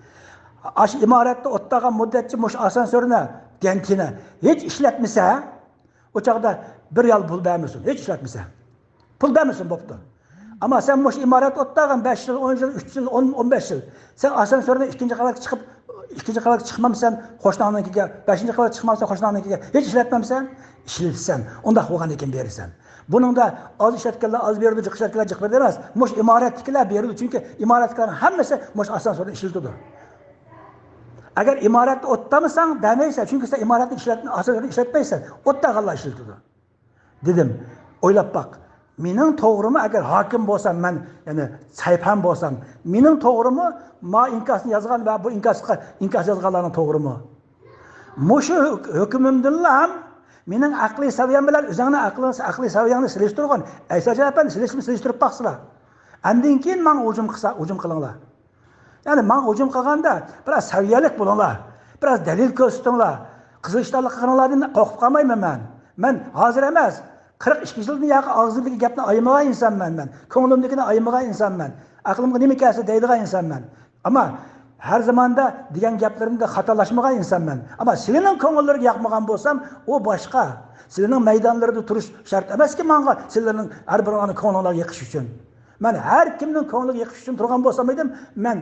ئاشۇ ئىمارەتتە ئوتتاغان مۇددەتچە مۇشۇ ئاسانسورنى، گەنتىنى ھېچ ئىشلەتمىسە، ئۇ چاغدا بىر رىيال پۇل بەرمىسۇن، ھېچ ئىشلەتمىسە. پۇل بەرمىسۇن، بوپتۇ. ئەمما سەن مۇشۇ ئىمارەتتە ئوتتاغان بەش يىل، ئون يىل، ئۈچ يىل، ئون، ئون بەش يىل، سەن ئاسانسورنى ئىككىنچى قەۋەتكە چىقىپ، ئىككىنچى قەۋەتكە چىقمامسەن، قوشناڭنىڭكىگە، بەشىنچى قەۋەتكە چىقمامسەن، قوشناڭنىڭكىگە، ھېچ ئىشلەتمەمسەن، ئىشلىتىسەن. ئۇنداق بولغاندىن كېيىن بېرىسەن. بۇنىڭدا ئاز ئىشلەتكەنلەر ئاز بېرىدۇ، جىق ئىشلەتكەنلەر جىق بېرىدۇ ئەمەس. مۇشۇ ئىمارەتتىكىلەر بېرىدۇ، چۈنكى ئىمارەتتىكىلەرنىڭ ھەممىسى مۇشۇ ئاسانسورنى ئىشلىتىدۇ. ئەگەر ئىمارەتتە ئوتتامىساڭ دەرمەيسەن، چۈنكى سەن ئىمارەتنى ئىشلەتمە-، ئاسانسورنى ئىشلەتمەيسەن، ئوتتاغانلار ئىشلىتىدۇ. دېدىم، ئويلاپ باق. مېنىڭ توغرىمۇ، ئەگەر ھاكىم بولسام، مەن، يەنى سەھىپەم بولسام، مېنىڭ توغرىمۇ، ما ئىنكاسنى يازغان ۋە بۇ ئىنكاسقا، ئىنكاس يازغانلارنىڭ توغرىمۇ؟ مۇشۇ ھۆك-، ھۆكمۈمدىنلا ھەم مېنىڭ ئەقلىي سەۋىيەم بىلەن ئۆزۈڭنىڭ ئەقلىي، ئەقلىي سەۋىيەڭنى سېلىشتۇرغىن. ئەيسا جان ئەپەندى، سېلىشتۇرۇپ باقسىلا. ئاندىن كېيىن ماڭا ھۇجۇم قىلسا، ھۇجۇم قىلىڭلار. يەنى ماڭا ھۇجۇم قىلغاندا، بىراز سەۋىيەلىك بولۇڭلار، بىراز دەلىل كۆرسىتىڭلار. قىزىل ئىشتانلىق قىلغىنىڭلاردىن قورقۇپ قالمايمەن مەن. مەن ھازىر ئەمەس، قىرىق ئىككى يىلدىن ياقى ئاغزىمدىكى گەپنى ئايىمىغان ئىنسانمەن مەن. كۆڭلۈمدىكىنى ئايىمىغان ئىنسانمەن. ئەقلىمگە نېمە كەلسە دەيدىغان ئىنسانمەن. ئەمما ھەر زاماندا دېگەن گەپلىرىمدە خاتالاشمىغان ئىنسانمەن. ئەمما سىلەرنىڭ كۆڭۈللىرىگە ياقمىغان بولسام، ئۇ باشقا. سىلەرنىڭ مەيدانلىرىدا تۇرۇش شەرت ئەمەسكى ماڭا، سىلەرنىڭ ھەر بىرىڭلارنىڭ كۆڭلۈڭلارغا يېقىش ئۈچۈن. مەن ھەر كىمنىڭ كۆڭلىگە يېقىش ئۈچۈن تۇرغان بولسام ئىدىم، مەن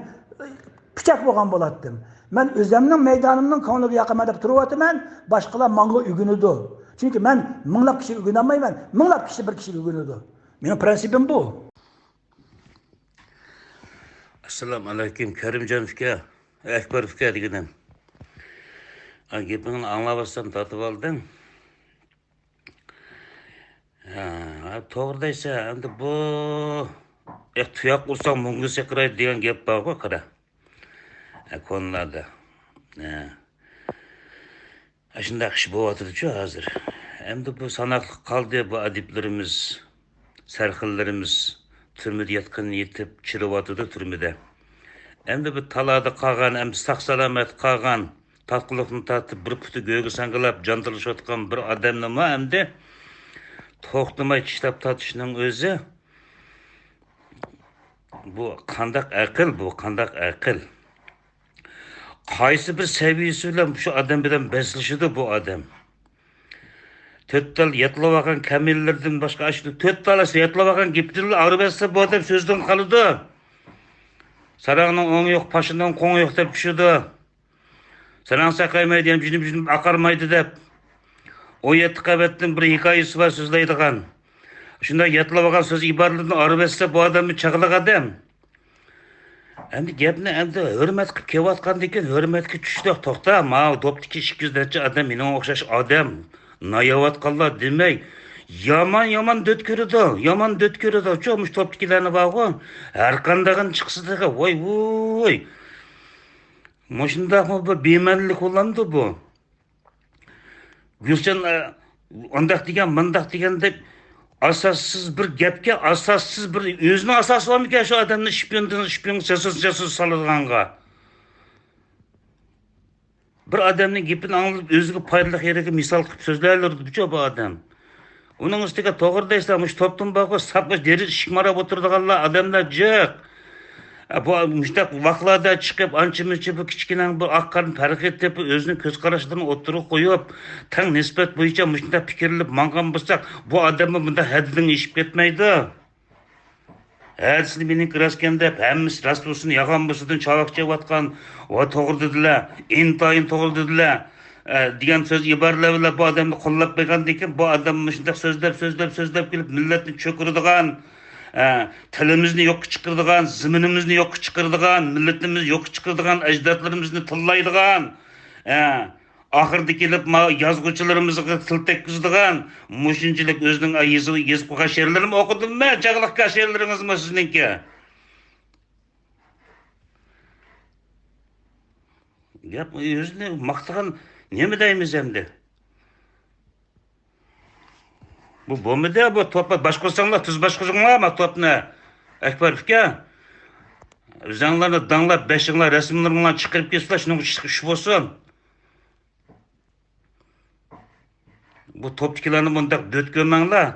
پىچاق بولغان بولاتتىم. مەن ئۆزۈمنىڭ مەيدانىمنىڭ كۆڭلىگە ياقىمەن دەپ تۇرۇۋاتىمەن، باشقىلار ماڭا ئۆگىنىدۇ. چۈنكى مەن مىڭلاپ كىشىگە ئۆگىنەلمەيمەن، مىڭلاپ كىشى بىر كىشىگە ئۆگىنىدۇ. مېنىڭ پرىنسىپىم بۇ. ئەسسالامۇ ئەلەيكۇم، كەرىمجان ئۇكا، ئەكبەر ئۇكا دېگىنىم. ھە، گېپىڭنى ئاڭلاۋاتسام تارتىۋالدىڭ. ھە، توغرا دەيسەن. ئەمدى بۇ، ئە، تۇياق ئۇرساڭ مۆڭگۈ سەكرەيدۇ دېگەن گەپ بارغۇ، قارا. ھە، كونىلاردا. ھە. ئاشۇنداق ئىش بولۇۋاتىدۇچۇ ھازىر. ئەمدى بۇ ساناقلىق قالدى، بۇ ئەدىبلىرىمىز، سەرخىللىرىمىز تۈرمىدە ياتقىنىنى يېتىپ، چىرىۋاتىدۇ تۈرمىدە. ئەمدى بۇ تالادا قالغان، ئەمدى ساق-سالامەت قالغان، تارتقۇلۇقنى تارتىپ، بىر پۇتى گۆگە ساڭگىلاپ، جان تالىشىۋاتقان بىر ئادەمنىمۇ ئەمدى توختىماي چىشلاپ تارتىشنىڭ ئۆزى، بۇ قانداق ئەقىل، بۇ قانداق ئەقىل؟ قايسى بىر سەۋىيەسى بىلەن شۇ ئادەم بىلەن بەسلىشىدۇ بۇ ئادەم؟ تۆت تال ياتلىۋالغان كامىللىرىدىن باشقا، ئاشۇ تۆت تال ياتلىۋالغان گېپىدىنلا ئايرىۋەتسە بۇ ئادەم سۆزدىن قالىدۇ. ساراڭنىڭ ئوڭى يوق، پاشىنىڭ قوڭى يوق دەپ چۈشىدۇ. ساراڭ ساقايمايدۇ، يەنە جۈنۈپ-جۈنۈپ ئاقارمايدۇ دەپ. ئون يەتتە قەۋەتتىن بىر ھېكايىسى بار سۆزلەيدىغان. شۇنداق ياتلىۋالغان سۆز ئىبارىلىرىدىن ئايرىۋەتسە بۇ ئادەممۇ چاغلىق ئادەم. ئەمدى گەپنى ئەمدى ھۆرمەت قىلىپ كېلىۋاتقاندىكىن، ھۆرمەتكە چۈشتۇق. توختا، ماۋۇ توپتىكى ئىككى يۈز نەچچە ئادەم مېنىڭ ئوخشاش ئادەم، ناياۋاتقانلار دېمەي. يامان، يامان دۆت كۆرىدۇ، يامان دۆت كۆرىدۇ. چۇ، مۇشۇ توپتىكىلەرنى بارغۇ، ھەرقاندىقىنى چىقسا تېخى، ۋاي، ۋۇي. مۇشۇنداقمۇ بىر بىمەنىلىك بولامدۇ بۇ؟ گۈلشەن، ئە، ئانداق دېگەن، مانداق دېگەن دەپ، ئاساسسىز بىر گەپكە، ئاساسسىز بىر، ئۆزىنىڭ ئاساسى بارمىكەن شۇ ئادەمنى شپىيوندىن، شپىيون، جاسۇس، جاسۇس سالىدىغانغا؟ بىر ئادەمنىڭ گېپىنى ئاڭلىتىپ، ئۆزىگە پايدىلىق يېرىگە مىسال قىلىپ سۆزلەۋېرىدىچۇ بۇ ئادەم. ئۇنىڭ ئۈستىگە توغرا دەيسىلەر، مۇشۇ توپتىن بارغۇ ساپ مۇشۇ دېرىزە ئىشىك ماراپ ئولتۇرىدىغانلار ئادەملەر جىق. ئە، بۇ مۇشۇنداق ۋاقلاردا چىقىپ، ئانچە-مۇنچە بۇ كىچىككىنە بىر ئاق قارىنى پەرق ئېتىپ، ئۆزىنىڭ كۆز قاراشلىرىنى ئوتتۇرىغا قويۇپ، تەڭ نىسبەت بويىچە مۇشۇنداق پىكىرلىنىپ ماڭغان بولساق، بۇ ئادەممۇ بۇنداق ھەددىدىن ئېشىپ كەتمەيدۇ. ھەدىسىنى مېنىڭكى راستكەن دەپ، ھەممىسى راست بولسۇن، يالغان بولسۇن، چاۋاك چېۋىۋاتقان، ۋە توغرا دېدىلە، ئىنتايىن توغرا دېدىلە، ئە، دېگەن سۆز ئىبارىلەر بىلەن بۇ ئادەمنى قوللاپ قويغاندىن كېيىن، بۇ ئادەم مۇشۇنداق سۆزلەپ، سۆزلەپ، سۆزلەپ كېلىپ، مىللەتنى چۆكۈرىدىغان، ئە، تىلىمىزنى يوققا چىقىرىدىغان، زېمىنىمىزنى يوققا چىقىرىدىغان، مىللىتىمىزنى يوققا چىقىرىدىغان، ئەجدادلىرىمىزنى تىللايدىغان، ئە، ئاخىرىدا كېلىپ، ما يازغۇچىلىرىمىزغا تىل تەگكۈزىدىغان، مۇشۇنچىلىك ئۆزىنىڭ يېزىپ، يېزىپ قويغان شېئىرلىرىمۇ ئوقۇدۇممەن، چاغلىق شېئىرلىرىڭىزمۇ سىزنىڭكى. گەپ ئۆزىنى ماختىغان نېمە دەيمىز ئەمدى؟ بۇ بولمىدى، بۇ توپنى باشقۇرساڭلار، تۈز باشقۇرۇڭلار ما توپنى. ئەكبەر ئۇكا، ئۆزۈڭلارنى داڭلاپ، بېشىڭلار، رەسىملىرىڭلارنى چىقىرىپ كەتسىلەر، شۇنىڭغا ئىش، ئىش بولسۇن. بۇ توپتىكىلارنى مۇنداق دۆت كۆرمەڭلار.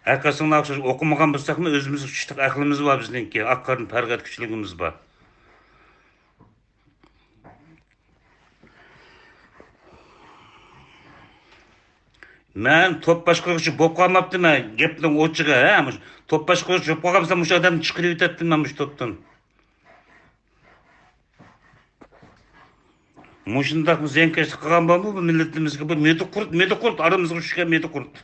ھەر قايسىڭلار ئوخشاش ئوقۇمىغان بولساقمۇ، ئۆزىمىزگە چۈشلۈك ئەقلىمىز بار بىزنىڭكى، ئاق قارىدىن پەرق ئەتكۈچىلىكىمىز بار. مەن توپ باشقۇرغۇچى بولۇپ قالماپتىمەن، گەپنىڭ ئوچۇقى، ھە، مۇشۇ توپ باشقۇرغۇچى بولۇپ قالغان بولسام، مۇشۇ ئادەمنى چىقىرىۋېتەتتىمەن مۇشۇ توپتىن. مۇشۇنداق زىيانكەشلىك قىلغان بارمۇ بۇ مىللىتىمىزگە؟ بۇ مېدىقۇرت، مېدىقۇرت، ئارىمىزغا چۈشكەن مېدىقۇرت.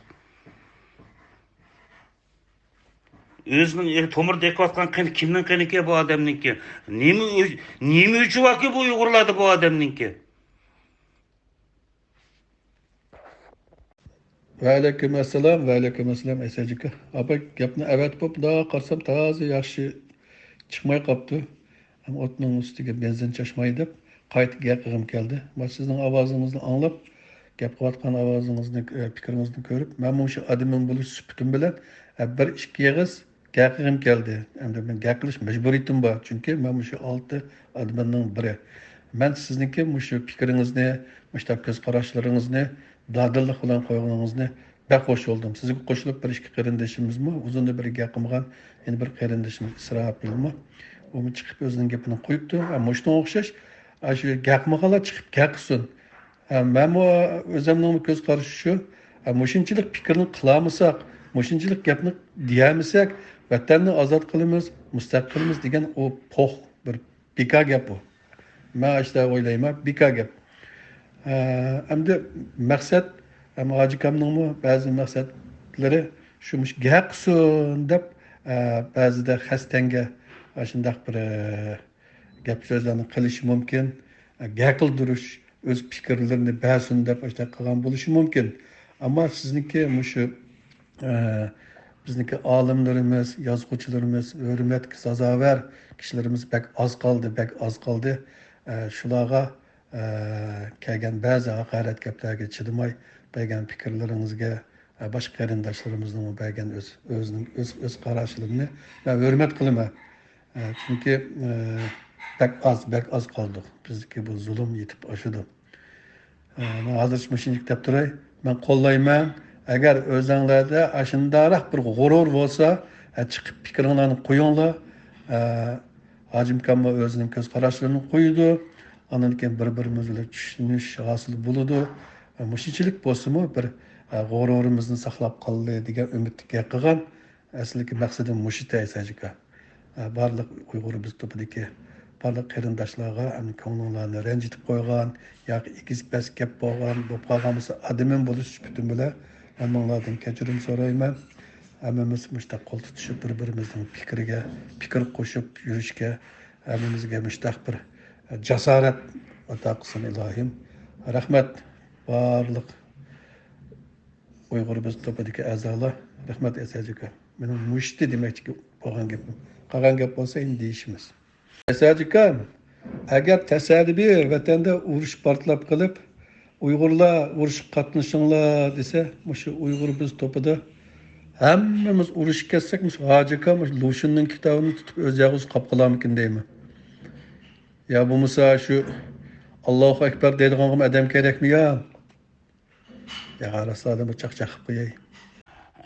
ئۆزىنىڭ ئېغ-، تومۇردا ئېقىۋاتقان قېنى كىمنىڭ قېنىكى بۇ ئادەمنىڭكى؟ نېمە ئۆ-، نېمە ئۆچى باركى بۇ ئۇيغۇرلاردا بۇ ئادەمنىڭكى؟ ۋەئەلەيكۇم ئەسسالام، ۋەئەلەيكۇم ئەسسالام، ئەيسەجىكا. ئاپا، گەپنى ئەۋەتىپ بولۇپ، مۇنداق قارىسام، تازا ياخشى چىقماي قاپتۇ. ھەم ئوتنىڭ ئۈستىگە بېنزىن چاچماي دەپ، قايتا گەپ قىلغۇم كەلدى. مانا سىزنىڭ ئاۋازىڭىزنى ئاڭلاپ، گەپ قىلىۋاتقان ئاۋازىڭىزنى، ئە، پىكرىڭىزنى كۆرۈپ، مەن مۇشۇ ئادمىن بولۇش سۈپىتىم بىلەن، ئە، بىر ئىككى ئېغىز گەپ قىلغۇم كەلدى. ئەمدى مەن گەپ قىلىش مەجبۇرىيىتىم بار، چۈنكى مەن مۇشۇ ئالتە ئادمىننىڭ بىرى. مەن سىزنىڭكى مۇشۇ پىكرىڭىزنى، مۇشۇنداق كۆز قاراشلىرىڭىزنى، دادىللىق بىلەن قويغىنىڭىزنى بەك خوش بولدۇم. سىزگە قوشۇلۇپ بىر ئىككى قېرىندىشىمىزمۇ ئۇزۇندىن بېرى گەپ قىلمىغان يەنە بىر قېرىندىشىمىز ئىسراپىلمۇ، ئۇمۇ چىقىپ ئۆزىنىڭ گېپىنى قويۇپتۇ. ھە، مۇشۇنىڭغا ئوخشاش، ئاشۇ گەپ قىلمىغانلار چىقىپ گەپ قىلسۇن. ھە، مەنمۇ ئۆزۈمنىڭ كۆز قارىشى شۇ. ھە، مۇشۇنچىلىك پىكىرنى قىلالمىساق، مۇشۇنچىلىك گەپنى دېيەلمىسەك، ۋەتەننى ئازاد قىلىمىز، مۇستەقىل قىلىمىز دېگەن ئۇ پوخ بىر بىكار گەپ بۇ. مەن ئاشۇنداق ئويلايمەن، بىكار گەپ. ئە، ئەمدى مەقسەت، ئەم، ھاجىكامنىڭمۇ بەزى مەقسەتلىرى شۇ، مۇشۇ گەپ قىلسۇن دەپ، ئە، بەزىدە خەستەڭگە ئاشۇنداق بىر، ئە، گەپ سۆزلەرنى قىلىشى مۇمكىن. ئە، گەپ قىلدۇرۇش، ئۆز پىكىرلىرىنى بەرسۇن دەپ ئاشۇنداق قىلغان بولۇشى مۇمكىن. ئەمما سىزنىڭكى مۇشۇ ئە، بىزنىڭكى ئالىملىرىمىز، يازغۇچىلىرىمىز، ھۆرمەتكە سازاۋەر كىشىلىرىمىز بەك ئاز قالدى، بەك ئاز قالدى. ئە، شۇلارغا، ئە، كەلگەن بەزى ھاقارەت گەپلەرگە چىدىماي بەرگەن پىكىرلىرىڭىزگە، ئە، باشقا قېرىنداشلىرىمىزنىڭ بەرگەن ئۆز، ئۆزىنىڭ، ئۆز، ئۆز قاراشلىرىنى مەن ھۆرمەت قىلىمەن. ئە، چۈنكى، ئە، بەك ئاز، بەك ئاز قالدۇق. بىزدىكى بۇ زۇلۇم يېتىپ ئاشىدۇ. ئە، مەن ھازىرچە مۇشۇنچىلىك دەپ تۇراي. مەن قوللايمەن. ئەگەر ئۆزۈڭلاردا ئاشۇنداقراق بىر غۇرۇر بولسا، ئە، چىقىپ پىكرىڭلارنى قويۇڭلار. ئە، ھاجىمكاممۇ ئۆزىنىڭ كۆز قاراشلىرىنى قويىدۇ. ئاندىن كېيىن بىر-بىرىمىز بىلەن چۈشىنىش ھاسىل بولىدۇ. ئە، مۇشۇنچىلىك بولسىمۇ بىر، ئە، غۇرۇرىمىزنى ساقلاپ قالدى دېگەن ئۈمىدتە گەپ قىلغان. ئەسلىدىكى مەقسىتىم مۇشۇ ئەيسەجىكا. ئە، بارلىق ئۇيغۇر بىز توپىدىكى بارلىق قېرىنداشلارغا، ئەمدى كۆڭلۈڭلارنى رەنجىتىپ قويغان ياكى ئېگىز پەس گەپ بولغان، بولۇپ قالغان بولسا، ئادمىن بولۇش سۈپىتىم بىلەن ھەممىڭلاردىن كەچۈرۈم سورايمەن. ھەممىمىز مۇشۇنداق قول تۇتۇشۇپ، بىر-بىرىمىزنىڭ پىكرىگە پىكىر قوشۇپ يۈرۈشكە ھەممىمىزگە مۇشۇنداق بىر جاسارەت ئاتا قىلسۇن، ئىلاھىم. رەھمەت، بارلىق ئۇيغۇر بىز توپىدىكى ئەزالار، رەھمەت ئەسەجىكا. مېنىڭ مۇشتى دېمەكچى بولغان گېپىم. قالغان گەپ بولسا ئەمدى دېيىشىمىز. ئەسەجىكا، ئەگەر تەسەدىبى ۋەتەندە ئۇرۇش پارتلاپ قېلىپ، ئۇيغۇرلار ئۇرۇشقا قاتنىشىڭلار دېسە، مۇشۇ ئۇيغۇر بىز توپىدا ھەممىمىز ئۇرۇشقا كەتسەك، مۇشۇ ھاجىكا مۇشۇ لۇشۈننىڭ كىتابىنى تۇتۇپ ئۆز يالغۇز قاپ قالارمىكىن دەيمەن. يا بولمىسا شۇ ئاللاھۇ ئەكبەر دەيدىغانغىمۇ ئادەم كېرەكمۇ يا؟ يا، راستلا بىر چاقچاق قىلىپ قوياي.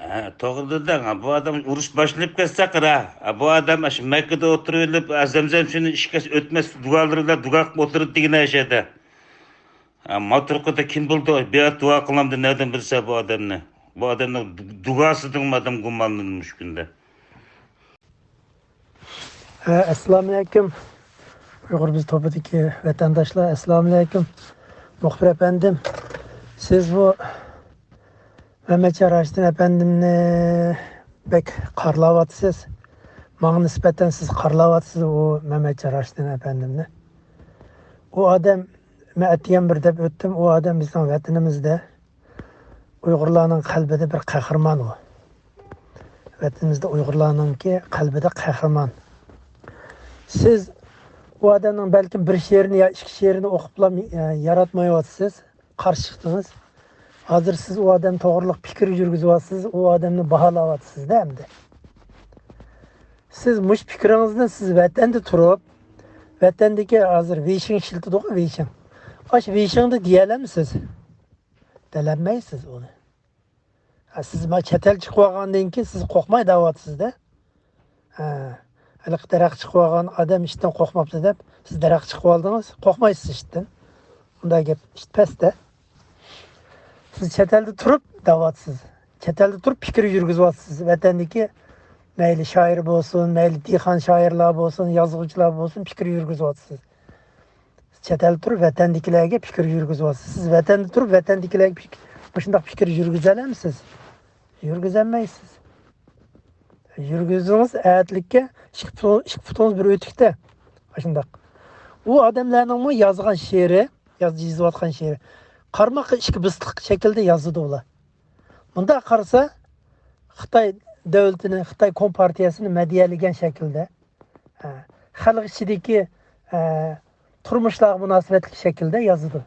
ھە، توغرا دېدىڭ. بۇ ئادەم ئۇرۇش باشلىنىپ كەتسە قارا. بۇ ئادەم ئاشۇ مەككىدە ئولتۇرۇۋېلىپ، زەمزەم سۈيىنى ئىچكەچ ئۆتمەس دۇئالىرى بىلەن دۇئا قىلىپ ئولتۇرىدۇ دېگەن ئەشەدە. ما تۇرقىدا كىم بىلىدۇ؟ بىر دۇئا قىلامدۇ، نەدىن بىلسە بۇ ئادەمنى؟ بۇ ئادەمنىڭ دۇئاسىدىن ئادەم گۇمانلىنىدۇ مۇشۇ كۈندە. ھە، ئەسسالامۇئەلەيكۇم. ئۇيغۇر بىز توپىدىكى ۋەتەنداشلار، ئەسسالامۇئەلەيكۇم. مۇخبىر ئەپەندىم، سىز بۇ مەمەتجان راشىدىن ئەپەندىمنى بەك قارىلاۋاتىسىز. ماڭا نىسبەتەن سىز قارىلاۋاتىسىز ئۇ مەمەتجان راشىدىن ئەپەندىمنى. ئۇ ئادەم، مەن ئەتىگەن بىر دەپ ئۆتتۈم، ئۇ ئادەم بىزنىڭ ۋەتىنىمىزدە ئۇيغۇرلارنىڭ قەلبىدە بىر قەھرىمان ئۇ. ۋەتىنىمىزدە ئۇيغۇرلارنىڭكى قەلبىدە قەھرىمان. سىز ئۇ ئادەمنىڭ بەلكىم بىر شېئىرىنى يا ئىككى شېئىرىنى ئوقۇپلا، ئە، ياراتمايۋاتىسىز، قارشى چىقتىڭىز. ھازىر سىز ئۇ ئادەم توغرىلىق پىكىر يۈرگۈزۈۋاتىسىز، ئۇ ئادەمنى باھالاۋاتىسىز-دە ئەمدى. سىز مۇشۇ پىكرىڭىزنى سىز ۋەتەندە تۇرۇپ، ۋەتەندىكى ھازىر ۋېيشىڭ ئىشلىتىدۇغۇ، ۋېيشىڭ. ئاشۇ ۋېيشىڭدا دېيەلەمسىز؟ دېيەلمەيسىز ئۇنى. ھە، سىز ما چەت ئەل چىقىۋالغاندىن كېيىن سىز قورقماي دەۋاتىسىز-دە. ھە، ھېلىقى دەرەخ چىقىۋالغان ئادەم ئىشتىن قورقماپتۇ دەپ، سىز دەرەخ چىقىۋالدىڭىز، قورقمايسىز ئىشتىن. ئۇنداق گەپ، ئىشت پەستە. سىز چەت ئەلدە تۇرۇپ دەۋاتىسىز. چەت ئەلدە تۇرۇپ پىكىر يۈرگۈزۈۋاتىسىز. ۋەتەندىكى مەيلى شائىر بولسۇن، مەيلى دېھقان شائىرلار بولسۇن، يازغۇچىلار بولسۇن، پىكىر يۈرگۈزۈۋاتىسىز. چەت ئەلدە تۇرۇپ ۋەتەندىكىلەرگە پىكىر يۈرگۈزۈۋاتىسىز. سىز ۋەتەندە تۇرۇپ ۋەتەندىكىلەرگە پىك-، مۇشۇنداق پىكىر يۈرگۈزەلەمسىز؟ يۈرگۈزەلمەيسىز. يۈرگۈزسىڭىز ئەتىلىككە ئىككى پۇتۇڭ-، ئىككى پۇتىڭىز بىر ئۆتۈكتە. ئاشۇنداق. ئۇ ئادەملەرنىڭمۇ يازغان شېئىرى، ياز-، يېزىۋاتقان شېئىرى قارىماققا ئىككى بېسىقلىق شەكىلدە يازىدۇ ئۇلار. مۇنداق قارىسا، خىتاي دۆلىتىنى، خىتاي كومپارتىيەسىنى مەدھىيەلىگەن شەكىلدە، ھە، خەلق ئىچىدىكى، ھە، تۇرمۇشلارغا مۇناسىۋەتلىك شەكىلدە يازىدۇ.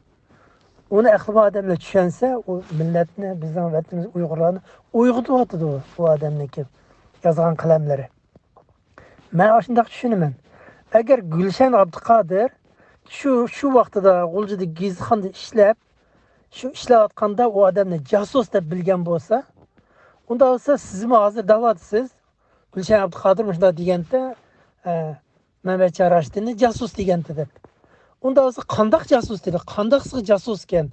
ئۇنى ئەقلى بار ئادەملەر چۈشەنسە، ئۇ مىللەتنى، بىزنىڭ ۋەتىنىمىز ئۇيغۇرلارنى ئويغىتىۋاتىدۇ بۇ ئادەمنىڭكى يازغان قەلەملىرى. مەن ئاشۇنداق چۈشىنىمەن. ئەگەر گۈلشەن ئابدۇقادىر شۇ، شۇ ۋاقتىدا غۇلجىدا گېزىتخانىدا ئىشلەپ، شۇ ئىشلەۋاتقاندا ئۇ ئادەمنى جاسۇس دەپ بىلگەن بولسا، ئۇنداق بولسا سىزمۇ ھازىر دەۋاتىسىز، گۈلشەن ئابدۇقادىر مۇشۇنداق دېگەنتى، ئە، مەمەتجان راشىدىننى جاسۇس دېگەنتى دەپ. ئۇنداق بولسا قانداق جاسۇس دېدى؟ قانداقسىغا جاسۇس ئىكەن؟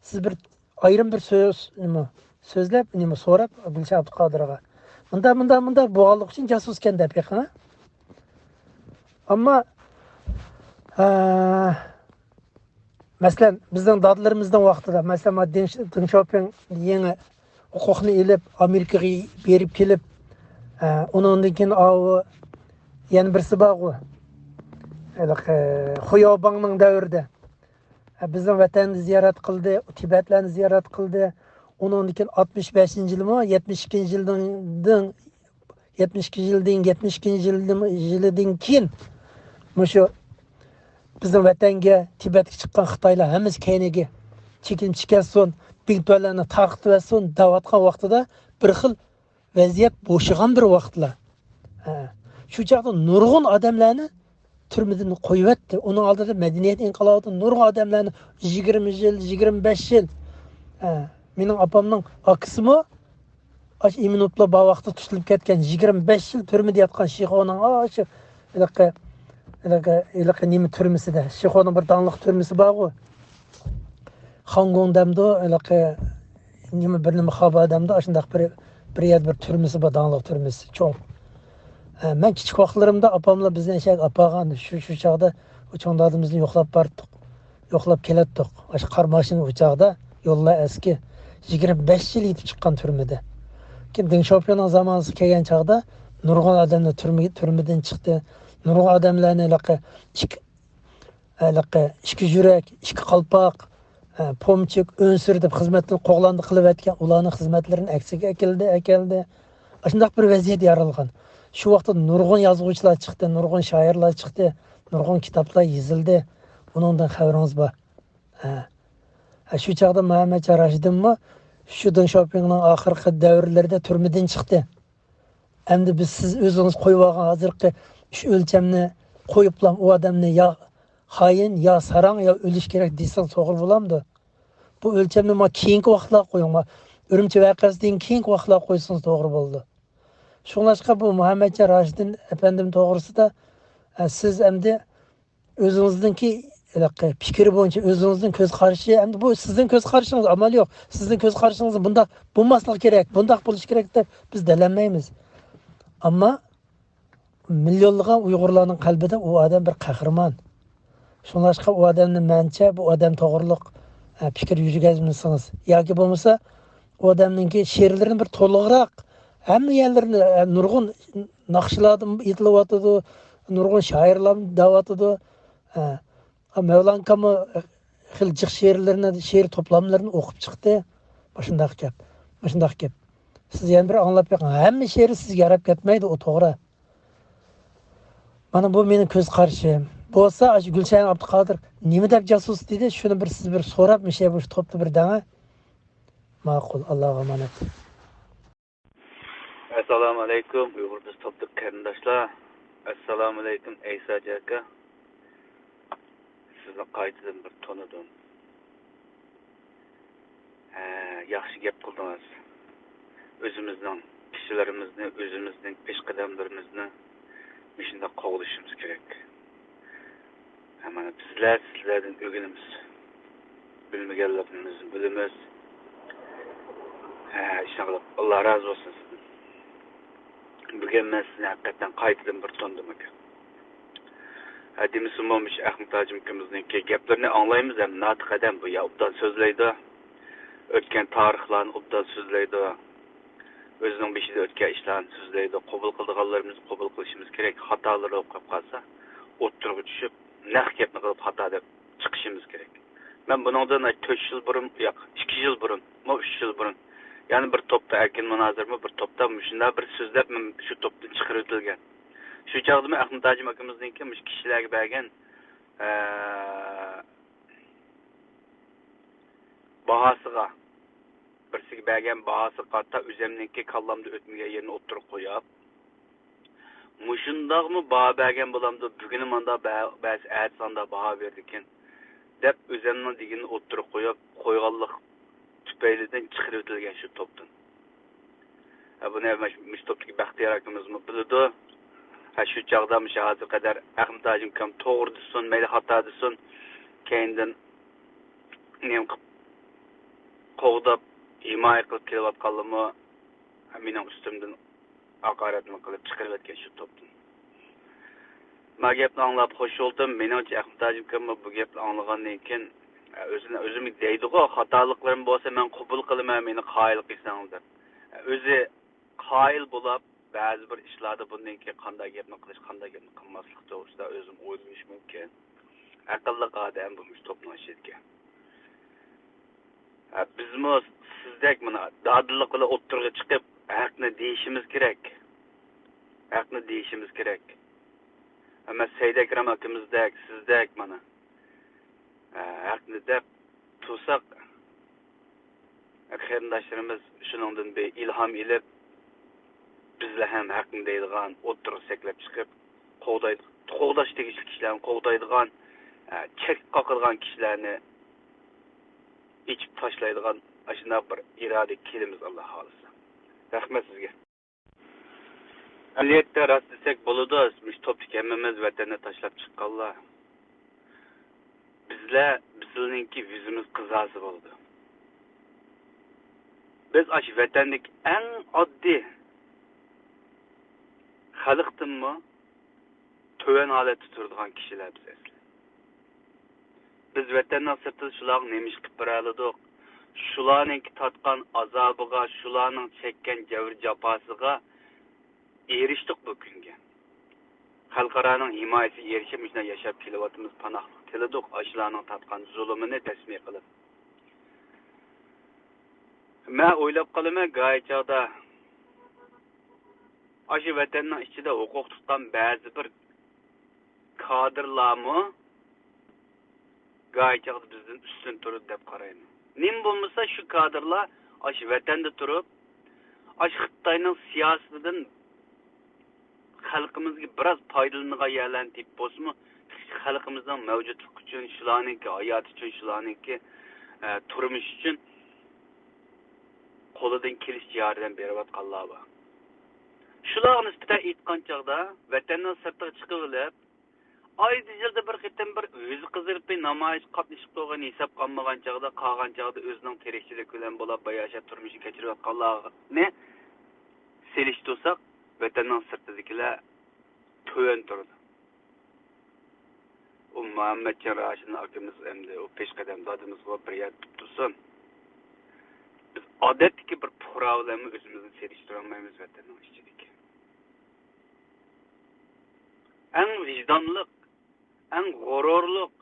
سىز بىر ئايرىم بىر سۆز، نېمە، سۆزلەپ، نېمە، سوراپ گۈلشەن ئابدۇقادىرغا. مۇنداق، مۇنداق، مۇنداق بولغانلىقى ئۈچۈن جاسۇس ئىكەن دەپ بېقىڭ. ئەمما، ئە، مەسىلەن، بىزنىڭ دادىلىرىمىزنىڭ ۋاقتىدا، مەسىلەن، ما دېڭ، دېڭ شياۋپىڭ يېڭى ھوقۇقنى ئېلىپ، ئامېرىكىغا بېرىپ كېلىپ، ئە، ئۇنىڭدىن كېيىن ئاۋۇ يەنە بىرسى بارغۇ، ھېلىقى خۇياۋباڭنىڭ دەۋرىدە، ئە، بىزنىڭ ۋەتەننى زىيارەت قىلدى، تىبەتلەرنى زىيارەت قىلدى. ئۇنىڭدىن كېيىن ئاتمىش بەشىنچى يىلمۇ، يەتمىش ئىككىنچى يىلدىن، يەتمىش ئىككىنچى يىلدىن، يەتمىش ئىككىنچى يىلدىن، يىلىدىن كېيىن مۇشۇ بىزنىڭ ۋەتەنگە، تىبەتكە چىققان خىتايلار ھەممىسى كەينىگە چېكىنىپ چىقىۋەتسۇن، بىڭتۈەنلەرنى تارقىتىۋەتسۇن دەۋاتقان ۋاقتىدا بىر خىل ۋەزىيەت بوشىغان بىر ۋاقىتلار. ھە. شۇ چاغدا نۇرغۇن ئادەملەرنى تۈرمىدىن قويۇۋەتتى. ئۇنىڭ ئالدىدا مەدەنىيەت ئىنقىلابىدا نۇرغۇن ئادەملەرنى يىگىرمە يىل، يىگىرمە بەش يىل. ھە. مېنىڭ ئاپامنىڭ ئاكىسىمۇ ئاشۇ ئىمىنوتلا بار ۋاقىتتا تۇتۇلۇپ كەتكەن، يىگىرمە بەش يىل تۈرمىدە ياتقان شىخۇنىڭ ئاشۇ ھېلىقى، ھېلىقى، ھېلىقى نېمە تۈرمىسىدە، شىخۇنىڭ بىر داڭلىق تۈرمىسى بارغۇ. خاڭگوڭ دەمدۇ، ھېلىقى نېمە، بىر نېمە خابا دەمدۇ، ئاشۇنداق بىر، بىر يەردە بىر تۈرمىسى بار، داڭلىق تۈرمىسى، چوڭ. ھە، مەن كىچىك ۋاقىتلىرىمدا ئاپاملا بىزنى ئەشەگە ئاپارغان، شۇ، شۇ چاغدا ئۇ چوڭ دادىمىزنى يوقلاپ باردۇق. يوقلاپ كېلەتتۇق. ئاشۇ قارماشىن ئۇ چاغدا يوللار ئەسكى. يىگىرمە بەش يىل يېتىپ چىققان تۈرمىدە. كېيىن دېڭ شياۋپىڭنىڭ زامانىسىغا كەلگەن چاغدا نۇرغۇن ئادەملەر تۈرمە-، تۈرمىدىن چىقتى. نۇرغۇن ئادەملەرنى ھېلىقى ئىككى، ھېلىقى ئىككى يۈرەك، ئىككى قالپاق، ھە، پومچىك، ئۆنسۈر دەپ خىزمەتتىن قوغلاندى قىلىۋەتكەن، ئۇلارنىڭ خىزمەتلىرىنى ئەكسىگە ئەكەلدى، ئەكەلدى. ئاشۇنداق بىر ۋەزىيەت يارالغان. شۇ ۋاقىتتا نۇرغۇن يازغۇچىلار چىقتى، نۇرغۇن شائىرلار چىقتى، نۇرغۇن كىتابلار يېزىلدى. بۇنىڭدىن خەۋىرىڭىز بار. ھە. ھە، شۇ چاغدا مۇھەممەتجان راشىدىنمۇ شۇ دېڭ شياۋپىڭنىڭ ئاخىرقى دەۋرلىرىدە تۈرمىدىن چىقتى. ئەمدى بىز سىز ئۆزىڭىز قويۇۋالغان ھازىرقى ئۈچ ئۆلچەمنى قويۇپلا ئۇ ئادەمنى يا خائىن، يا ساراڭ، يا ئۆلۈش كېرەك دېسىڭىز توغرا بولامدۇ؟ بۇ ئۆلچەمنى ما كېيىنكى ۋاقىتلارغا قويۇڭ، ما ئۈرۈمچى ۋەقەسىدىن كېيىنكى ۋاقىتلارغا قويسىڭىز توغرا بولىدۇ. شۇڭلاشقا بۇ مۇھەممەتجان راشىدىن ئەپەندىم توغرىسىدا، ئە، سىز ئەمدى ئۆزىڭىزنىڭكى ھېلىقى پىكرى بويىچە ئۆزىڭىزنىڭ كۆز قارىشى، ئەمدى بۇ سىزنىڭ كۆز قارىشىڭىز، ئامال يوق. سىزنىڭ كۆز قارىشىڭىز بۇنداق بولماسلىقى كېرەك، بۇنداق بولۇشى كېرەك دەپ بىز دەلەلمەيمىز. ئەمما مىليونلىغان ئۇيغۇرلارنىڭ قەلبىدە ئۇ ئادەم بىر قەھرىمان. شۇڭلاشقا ئۇ ئادەمنى، مەنچە، بۇ ئادەم توغرۇلۇق، ئە، پىكىر يۈرگۈزمىسىڭىز ياكى بولمىسا ئۇ ئادەمنىڭكى شېئىرلىرىنى بىر تولۇقراق، ھەممە يەرلىرىنى، ئە، نۇرغۇن ناخشىلاردىن ئېيتىلىۋاتىدۇ، نۇرغۇن شائىرلار دەۋاتىدۇ. ئە، مەۋلان كامۇ خېلى جىق شېئىرلىرىنى، شېئىر توپلاملىرىنى ئوقۇپ چىقتى. مۇشۇنداق گەپ، مۇشۇنداق گەپ. سىز يەنە بىر ئاڭلاپ بېقىڭ. ھەممە شېئىرى سىزگە ياراپ كەتمەيدۇ، ئۇ توغرا. مانا بۇ مېنىڭ كۆز قارىشىم. بولسا ئاشۇ گۈلشەن ئابدۇقادىر نېمە دەپ جاسۇس دېدى، شۇنى بىر سىز بىر سوراپ، مۇشۇ، مۇشۇ توپتا بىر دەڭە. ماقۇل، ئاللاغا ئامانەت. ئەسسالامۇ ئەلەيكۇم، ئۇيغۇر بىز توپتىكى قېرىنداشلار. ئەسسالامۇ ئەلەيكۇم، ئەيسا جاكا. سىزنى قايتىدىن بىر تونۇدۇم. ھە، ياخشى گەپ قىلدىڭىز. ئۆزىمىزنىڭ كىشىلىرىمىزنى، ئۆزىمىزنىڭ پېشقەدەملىرىمىزنى مۇشۇنداق قوغدىشىمىز كېرەك. ھە، مانا بىزلەر سىزلەردىن ئۆگىنىمىز. بىلمىگەنلىرىمىزنى بىلىمىز. ھە، ئىشەنچلىك. ئاللا رازى بولسۇن سىزدىن. بۈگۈن مەن سىزنى ھەقىقەتەن قايتىدىن بىر تونۇدۇم ئاكا. ھە، دېمىسىمۇ مۇشۇ ئەخمەت ھاجىم ئاكىمىزنىڭكى گەپلىرىنى ئاڭلايمىز ھەم ناتىق ئادەم بۇ يا ئوبدان سۆزلەيدۇ، ئۆتكەن تارىخلارنى ئوبدان سۆزلەيدۇ، ئۆزىنىڭ بېشىدا ئۆتكەن ئىشلارنى سۆزلەيدۇ. قوبۇل قىلىدىغانلىرىمىزنى قوبۇل قىلىشىمىز كېرەك. خاتالىرى بولۇپ قالسا ئوتتۇرىغا چۈشۈپ نەق گەپنى قىلىپ خاتا دەپ چىقىشىمىز كېرەك. مەن بۇنىڭدىن تۆت يىل بۇرۇن، ياق، ئىككى يىل بۇرۇن، مۇ ئۈچ يىل بۇرۇن، يەنە بىر توپتا، ئەركىن مۇنازىرىمۇ بىر توپتا مۇشۇنداق بىر سۆزلەپ، مەن شۇ توپتىن چىقىرىۋېتىلگەن. شۇ چاغدىمۇ ئەخمەت ھاجىم ئاكىمىزنىڭكى مۇشۇ كىشىلەرگە بەرگەن، ئە، باھاسىغا، بىرسىگە بەرگەن باھاسىغا قارىتا ئۆزۈمنىڭكى كاللامدا ئۆتمىگەن يېرىنى ئوتتۇرىغا قويۇپ، مۇشۇنداقمۇ باھا بەرگەن بولامدۇ، بۈگۈنى مانداق بە-، بەرسە ئەتىسى ئانداق باھا بېرىدىكەن، دەپ ئۆزۈمنىڭ دېگىنىنى ئوتتۇرىغا قويۇپ قويغانلىق تۈپەيلىدىن چىقىرىۋېتىلگەن شۇ توپتىن. ھە، بۇنى مۇش-، مۇشۇ توپتىكى بەختىيار ئاكىمىزمۇ بىلىدۇ. ھە، شۇ چاغدا مۇشۇ ھازىرغا قەدەر ئەخمەت ھاجىم ئاكام توغرا دېسۇن، مەيلى خاتا دېسۇن، كەينىدىن نېمە قىلىپ قوغداپ، ھىمايە قىلىپ كېلىۋاتقانلىرىمۇ مېنىڭ ئۈستۈمدىن ھاقارەتنى قىلىپ چىقىرىۋەتكەن شۇ توپتىن. ما گەپنى ئاڭلاپ خوش بولدۇم. مېنىڭچە، ئەخمەت ھاجىم ئاكاممۇ بۇ گەپنى ئاڭلىغاندىن كېيىن، ئۆزىنى، ئۆزۈم دەيدىغۇ، خاتالىقلىرىم بولسا مەن قوبۇل قىلىمەن، مېنى قايىل قىلساڭ دەپ. ئۆزى قايىل بولاپ، بەزى بىر ئىشلاردا بۇندىن كېيىن قانداق گەپنى قىلىش، قانداق گەپنى قىلماسلىق توغرىسىدا ئۆزۈم ئويلىنىشى مۇمكىن. ئەقىللىق ئادەم بۇ مۇشۇ توپنىڭ ئىچىدىكى. ھە، بىزمۇ سىزدەك مانا دادىللىق بىلەن ئوتتۇرىغا چىقىپ، ھەقنى دېيىشىمىز كېرەك. ھەقنى دېيىشىمىز كېرەك. ئەمما سەيدەكرەم ئاكىمىزدەك، سىزدەك مانا، ھە، ھەقنى دەپ تۇرساق، قېرىنداشلىرىمىز شۇنىڭدىن بىر ئىلھام ئېلىپ، بىزلەر ھەم ھەقنى دەيدىغان، ئوتتۇرىغا سەكلەپ چىقىپ، قوغداي-، قوغداش تېگىشلىك كىشىلەرنى قوغدايدىغان، ئە، چەك قاقىدىغان كىشىلەرنى ئېچىپ تاشلايدىغان ئاشۇنداق بىر ئىرادىگە كېلىمىز، ئاللا خالىسا. رەھمەت سىزگە. ئەمەلىيەتتە راست دېسەك بولىدۇ، مۇشۇ توپتىكى ھەممىمىز ۋەتەننى تاشلاپ چىققانلار. بىزلەر، بىزنىڭكى يۈزىمىز قىزارسا بولىدۇ. بىز ئاشۇ ۋەتەندىكى ئەڭ ئاددىي خەلقتىنمۇ تۆۋەن ھالەتتە تۇرىدىغان كىشىلەر بىز ئەسلى. بىز ۋەتەننىڭ سىرتىدا شۇلارغا نېمە ئىش قىلىپ بېرەلىدۇق؟ شۇلارنىڭكى تارتقان ئازابىغا، شۇلارنىڭ چەككەن جەۋر-جاپاسىغا ئېرىشتۇق بۇ كۈنگە. خەلقئارانىڭ ھىمايىسىگە ئېرىشىپ، مۇشۇنداق ياشاپ كېلىۋاتىمىز، پاناھلىق تىلىدۇق، ئاشۇلارنىڭ تارتقان زۇلۇمىنى تەسمىيە قىلىپ. مەن ئويلاپ قالىمەن، گاھى چاغدا ئاشۇ ۋەتەننىڭ ئىچىدە ھوقۇق تۇتقان بەزى بىر كادىرلارمۇ گاھى چاغدا بىزدىن ئۈستۈن تۇرىدۇ دەپ قارايمەن. نېمە بولمىسا، شۇ كادىرلار ئاشۇ ۋەتەندە تۇرۇپ، ئاشۇ خىتاينىڭ سىياسىتىدىن خەلقىمىزگە بىراز پايدىلىنىدىغان يەرلەرنى تېپىپ بولسىمۇ، خەلقىمىزنىڭ مەۋجۇتلۇقى ئۈچۈن، شۇلارنىڭكى ھاياتى ئۈچۈن، شۇلارنىڭكى، ئە، تۇرمۇشى ئۈچۈن قولىدىن كېلىشىچە ياردەم بېرىۋاتقانلار بار. شۇلارغا نىسبەتەن ئېيتقان چاغدا، ۋەتەننىڭ سىرتىغا چىقىۋېلىپ، ئايدا، يىلدا بىر قېتىم بىر يۈزى قىزىرىپ بىر نامايىشقا قاتنىشىپ تۇرغان ھېسابقا ئالمىغان چاغدا، قالغان چاغدا ئۆزىنىڭ تىرىكچىلىك بىلەن بولاپ باياشات تۇرمۇشىنى كەچۈرۈۋاتقانلارنى سېلىشتۇرساق، ۋەتەننىڭ سىرتىدىكىلەر تۆۋەن تۇرىدۇ. ئۇ مۇھەممەتجان راشىدىن ئاكىمىز ئەمدى ئۇ پېشقەدەم دادىمىزغا بىر يەردە تۇرۇپ تۇرسۇن. بىز ئادەتتىكى بىر پۇقرا بىلەنمۇ ئۆزىمىزنى سېلىشتۇرالمايمىز ۋەتەننىڭ ئىچىدىكى. ئەڭ ۋىجدانلىق، ئەڭ غۇرۇرلۇق،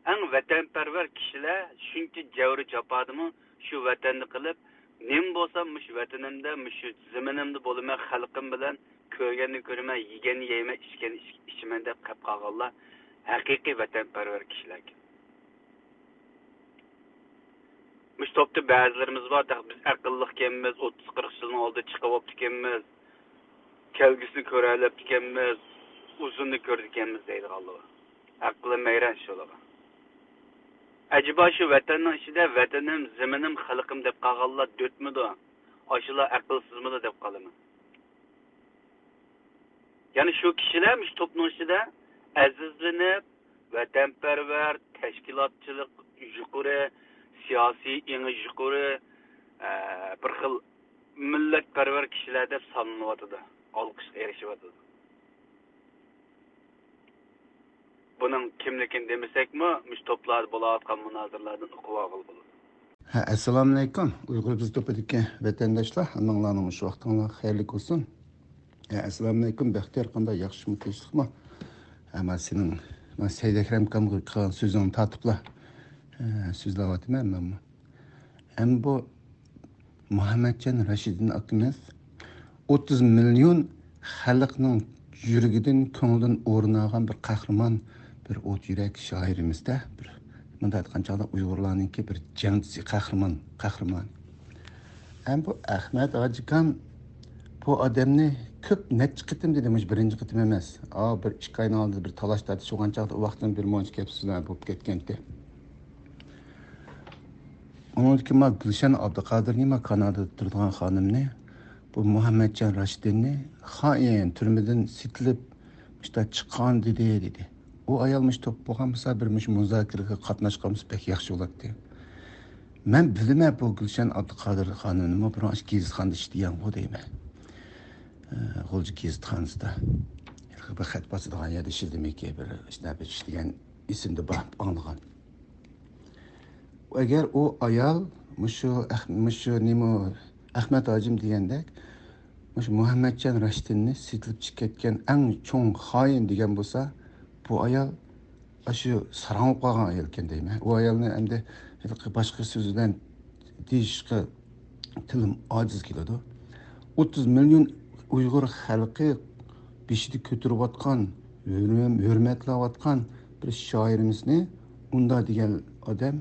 ئەڭ ۋەتەنپەرۋەر كىشىلەر شۇنچە جەۋرى جاپادىمۇ شۇ ۋەتەندە قېلىپ، نېمە بولسام مۇشۇ ۋەتىنىمدە، مۇشۇ زېمىنىمدا بولىمەن، خەلقىم بىلەن كۆرگەننى كۆرىمەن، يېگەننى يەيمەن، ئىچكەننى ئىچ-، ئىچىمەن دەپ قېلىپ قالغانلار ھەقىقىي ۋەتەنپەرۋەر كىشىلەركەن. مۇشۇ توپتا بەزىلىرىمىز بار، تېخى بىز ئەقىللىقكەنمىز، ئوتتۇز قىرىق يىلنىڭ ئالدىدا چىقىپ بوپتىكەنمىز، كەلگۈسىنى كۆرەلەپتىكەنمىز، ئۇزۇننى كۆرىدىكەنمىز دەيدىغانلار بار. ئەقلىم ھەيران شۇلارغا. ئەجەبا شۇ ۋەتەننىڭ ئىچىدە ۋەتىنىم، زېمىنىم، خەلقىم دەپ قالغانلار دۆتمىدۇ؟ ئاشۇلار ئەقىلسىزمىدۇ دەپ قالىمەن. يەنى شۇ كىشىلەر مۇشۇ توپنىڭ ئىچىدە ئەزىزلىنىپ، ۋەتەنپەرۋەر، تەشكىلاتچىلىق يۇقىرى، سىياسىي ئېڭى يۇقىرى، ئە، بىر خىل مىللەتپەرۋەر كىشىلەر دەپ سانىلىۋاتىدۇ، ئالقىشقا ئېرىشىۋاتىدۇ. بۇنىڭ كىملىكىنى دېمىسەكمۇ، مۇشۇ توپلاردا بولۇۋاتقان مۇنازىرىلەردىن ئۇقۇۋالغىلى بولىدۇ. ھە، ئەسسالامۇئەلەيكۇم. ئۇيغۇر بىز توپىدىكى ۋەتەنداشلار، ھەممىڭلارنىڭ مۇشۇ ۋاقتىڭلار خەيرلىك بولسۇن. ھە، ئەسسالامۇئەلەيكۇم. بەختىيار، قانداق، ياخشىمۇ، تىنچلىقمۇ؟ ھە، مانا سېنىڭ، مانا سەيدەكرەم ئاكامغا قىلغان سۆزۈڭنى تارتىپلا، ھە، سۆزلەۋاتىمەن مەنمۇ. ھەم بۇ مۇھەممەتجان راشىدىن ئاكىمىز ئوتتۇز مىليون خەلقنىڭ يۈرىكىدىن، كۆڭلىدىن ئورۇن ئالغان بىر قەھرىمان، بىر ئوت يۈرەك شائىرىمىزدە، بىر مۇنداق ئېيتقان چاغدا ئۇيغۇرلارنىڭكى بىر جەڭچىسى، قەھرىمان، قەھرىمان. ھەم بۇ ئەخمەت ھاجىكام بۇ ئادەمنى كۆپ، نەچچە قېتىم دېدى، مۇشۇ بىرىنچى قېتىم ئەمەس. ئا، بىر ئىككى ئاينىڭ ئالدىدا بىر تالاش تارتىش بولغان چاغدا ئۇ ۋاقىتتىن بىر مۇنچە گەپ سۆزلەر بولۇپ كەتكەنتى. ئۇنىڭدىن كېيىن ما گۈلشەن ئابدۇقادىرنى، ما كانادادا تۇرىدىغان خانىمنى، بۇ مۇھەممەتجان راشىدىننى خائىن، تۈرمىدىن سېتىلىپ، مۇشۇنداق چىققان دېدى، دېدى. ئۇ ئايال مۇشۇ توپ بولغان بولسا، بىر مۇشۇ مۇزاكىرىگە قاتناشقان بولسا بەك ياخشى بولاتتى. مەن بىلىمەن بۇ گۈلشەن ئابدۇقادىر خانىمنىمۇ، بۇرۇن ئاشۇ گېزىتخانىدا ئىشلىگەنغۇ دەيمەن. ئە، غۇلجا گېزىتخانىسىدا. ھېلىقى بىر خەت باسىدىغان يەردە ئىشلىدىمىكى، بىر ئىشلەپ ئىشلىگەن ئېسىمدە بار، ئاڭلىغان. ئەگەر ئۇ ئايال مۇشۇ ئەخ-، مۇشۇ نېمە، ئەخمەت ھاجىم دېگەندەك، مۇشۇ مۇھەممەتجان راشىدىننى سېتىلىپ چىقىپ كەتكەن ئەڭ چوڭ خائىن دېگەن بولسا، بۇ ئايال ئاشۇ ساراڭ بولۇپ قالغان ئايال ئىكەن دەيمەن. ئۇ ئايالنى ئەمدى ھېلىقى باشقا سۆز بىلەن دېيىشقا تىلىم ئاجىز كېلىدۇ. ئوتتۇز مىليون ئۇيغۇر خەلقى بېشىدا كۆتۈرۈۋاتقان، ھۆرمەتلەۋاتقان بىر شائىرىمىزنى ئۇنداق دېگەن ئادەم،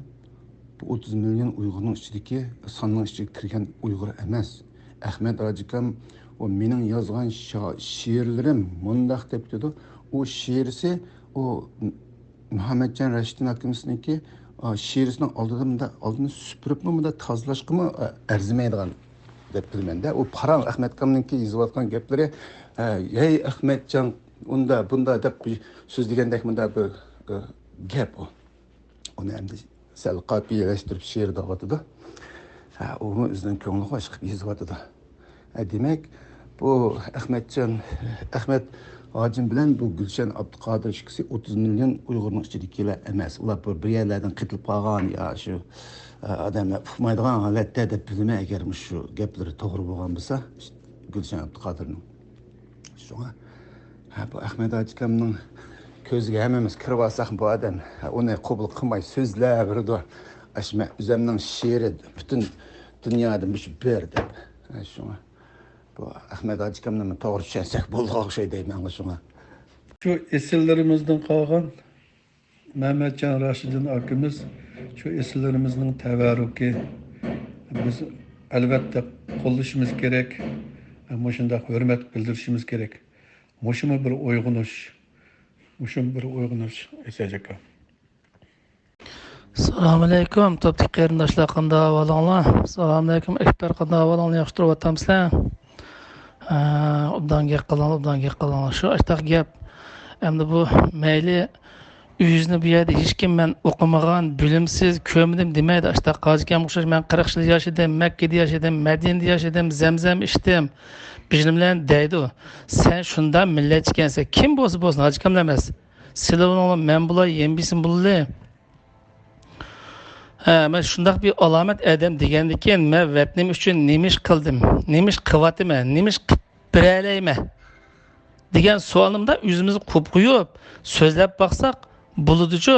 بۇ ئوتتۇز مىليون ئۇيغۇرنىڭ ئىچىدىكى، ساننىڭ ئىچىگە كىرگەن ئۇيغۇر ئەمەس. ئەخمەت ھاجىكام، ئۇ مېنىڭ يازغان شا-، شېئىرلىرىم مۇنداق دەپ كېتىدۇ. ئۇ شېئىرىسى، ئۇ مۇھەممەتجان راشىدىن ئاكىمىزنىڭكى، ئا، شېئىرىسىنىڭ ئالدىدا مۇنداق ئالدىنى سۈپۈرۈپمۇ، مۇنداق تازىلاشقىمۇ، ئا، ئەرزىمەيدىغان دەپ بىلىمەن-دە. ئۇ پاراڭ ئەخمەت ئاكامنىڭكى يېزىۋاتقان گەپلىرى، ھە، ھەي ئەخمەتجان، ئۇندا، بۇندا دەپ سۆزلىگەندەك مۇنداق بىر، ئا، گەپ ئۇ. ئۇنى ئەمدى سەل قاپىيەلەشتۈرۈپ شېئىر دەۋاتىدۇ. ھە، ئۇمۇ ئۆزىنىڭ كۆڭلىگە خۇش قىلىپ يېزىۋاتىدۇ. ھە، دېمەك، بۇ ئەخمەتجان، ئەخمەت ھاجىم بىلەن بۇ گۈلشەن ئابدۇقادىر ئىككىسى ئوتتۇز مىليون ئۇيغۇرنىڭ ئىچىدىكىلەر ئەمەس. ئۇلار بىر، بىر يەرلەردىن قېتىلىپ قالغان يا شۇ، ئە، ئادەملەر ئۇقمايدىغان ھالەتتە دەپ بىلىمەن، ئەگەر مۇشۇ گەپلىرى توغرا بولغان بولسا، گۈلشەن ئابدۇقادىرنىڭ. شۇڭا، ھە، بۇ ئەخمەت ھاجىكامنىڭ كۆزىگە ھەممىمىز كىرىۋالساق، بۇ ئادەم، ھە، ئۇنى قوبۇل قىلماي سۆزلەۋېرىدۇ. ئاشۇ مەن ئۆزۈمنىڭ شېئىرى پۈتۈن دۇنيادا مۇشۇ بىر دەپ. ھە، شۇڭا بۇ ئەخمەت ھاجىكامنى توغرا چۈشەنسەك بولىدىغان ئوخشايدۇ دەيمەن شۇڭا. شۇ ئېسىللىرىمىزدىن قالغان مەمەتجان راشىدىن ئاكىمىز، شۇ ئېسىللىرىمىزنىڭ تەۋەررۈكى. بىز ئەلۋەتتە قوللىشىمىز كېرەك، مۇشۇنداق ھۆرمەت بىلدۈرۈشىمىز كېرەك. مۇشۇمۇ بىر ئويغىنىش، مۇشۇمۇ بىر ئويغىنىش، ئەسەجاكا. ئەسسالامۇئەلەيكۇم، توپتىكى قېرىنداشلار، قانداق ئەھۋالىڭلار؟ ئەسسالامۇئەلەيكۇم، ئەكبەر، قانداق ئەھۋالىڭلار؟ ياخشى تۇرۇۋاتامسىلەر؟ ھە، ئوبدان گەپ قىلىڭلار، ئوبدان گەپ قىلىڭلار. شۇ ئاشتاق گەپ. ئەمدى بۇ مەيلى ئۆزىنى بۇ يەردە ھېچكىم مەن ئوقۇمىغان، بىلىمسىز، كۆرمىدىم دېمەيدۇ. ئاشتاق قازىكەمگە ئوخشاش مەن قىرىق يىل ياشىدىم، مەككىدە ياشىدىم، مەدىنىدە ياشىدىم، زەمزەم ئىچتىم، بىلىملەن دەيدۇ. سەن شۇنداق مىللەتچى ئىكەنسەن. كىم بولسا بولسۇن، ھاجىكاملا ئەمەس. سىلى بولۇڭلار، مەن بولاي، يەنە بىرسى بولىلى. ھە، مەن شۇنداق بىر ئالامەت ئادەم دېگەندىكىن، مەن ۋەتىنىم ئۈچۈن نېمە ئىش قىلدىم، نېمە ئىش قىلىۋاتىمەن، نېمە ئىش قىلىپ بېرەلەيمەن دېگەن سوئالنى مۇنداق ئۆزىمىزگە قويۇپ قويۇپ سۆزلەپ باقساق بولىدۇچۇ.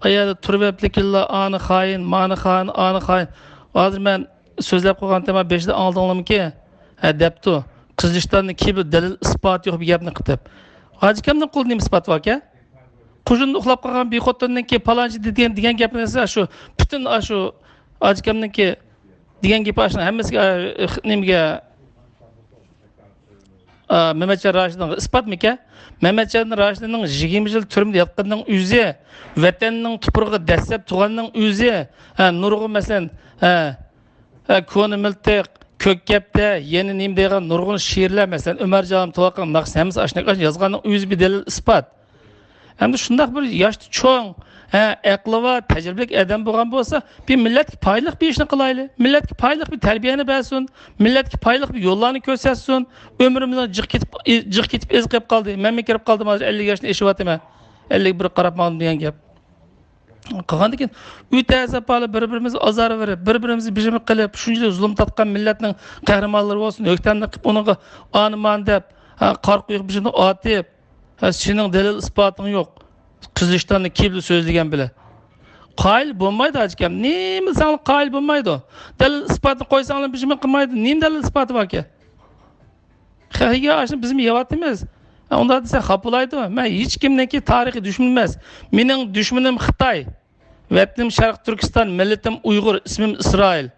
ئايەردە تۇرۇۋېرىپلىكىنلا ئانى خائىن، مانى خائىن، ئانى خائىن. ھازىر مەن سۆزلەپ قويغان تېما بېشىدا ئاڭلىدىڭلارمىكى؟ ھە، دەپتۇ. قىزىلىشتاننى كىيىپ دەلىل ئىسپات يوق بىر گەپنى قىلىپ. ھاجىكامنىڭ قولىدا نېمە ئىسپات باركەن؟ قۇژۇندا ئۇخلاپ قالغان بىر خوتۇننىڭكى پالانچى دېگەن، دېگەن گەپنى دېسە، شۇ پۈتۈن ئاشۇ ھاجىكامنىڭكى دېگەن گېپى ئاشۇنىڭ ھەممىسىگە، ئا، نېمىگە، ئا، مەمەتجان راشىدىنغا ئىسپاتمىكەن؟ مەمەتجان راشىدىننىڭ يىگىرمە يىل تۈرمىدە ياتقىنىنىڭ ئۆزى، ۋەتەننىڭ تۇپرىقىغا دەسسەپ تۇرغاننىڭ ئۆزى، ھە، نۇرغۇن مەسىلەن، ھە، ھە، كونا مىلتىق، كۆككەپتە، يەنە نېمە دەيدىغان نۇرغۇن شېئىرلار، مەسىلەن، ئۆمەرجان توۋاققان ناخشىسى، ھەممىسى ئاشۇنداق يازغاننىڭ ئۆزى بىر دەلىل ئىسپات. ئەمدى شۇنداق بىر ياشتا چوڭ، ھە، ئەقلى بار، تەجرىبىلىك ئادەم بولغان بولسا، بىر مىللەتكە پايدىلىق بىر ئىشنى قىلايلى. مىللەتكە پايدىلىق بىر تەربىيەنى بەرسۇن. مىللەتكە پايدىلىق بىر يوللارنى كۆرسەتسۇن. ئۆمرىمىزنىڭ جىق كېتىپ، جىق كېتىپ ئېزىپ قېلىپ قالدى. مەنمۇ كىرىپ قالدىم، ھازىر ئەللىك ياشتىن ئېشىۋاتىمەن. ئەللىك بىر قاراپ ماڭدىم دېگەن گەپ. قىلغاندىن كېيىن ئۆتە ئەزەپ بولۇپ، بىر-بىرىمىزگە ئازار بېرىپ، بىر-بىرىمىزنى بىژىم قىلىپ، شۇنچىلىك زۇلۇم تارتقان مىللەتنىڭ قەھرىمانلىرى بولسۇن، ھۆكۈمدارلىق قىلىپ، ئۇنىڭغا ئانىمان دەپ، ھە، قارا قويۇق بېشىنى ئاتىپ، ھە، سېنىڭ دەلىل ئىسپاتىڭ يوق. قىزىلىشتاننى كىيىپ سۆزلىگەن بىلەن. قايىل بولمايدۇ، ھاجىكەم. نېمە دېسەڭلار قايىل بولمايدۇ. دەلىل ئىسپاتنى قويساڭلار بىژىم قىلمايدۇ. نېمە دەلىل ئىسپاتى باركەن؟ خەققە ئاشۇنى بىزمۇ يەۋاتىمىز. ئۇنداق دېسە خاپا بولايدۇ. مەن ھېچكىمنىڭكى تارىخىي دۈشمىنى ئەمەس. مېنىڭ دۈشمىنىم خىتاي. ۋەتىنىم شەرقىي تۈركىستان، مىللىتىم ئۇيغۇر، ئىسمىم ئىسرائىل.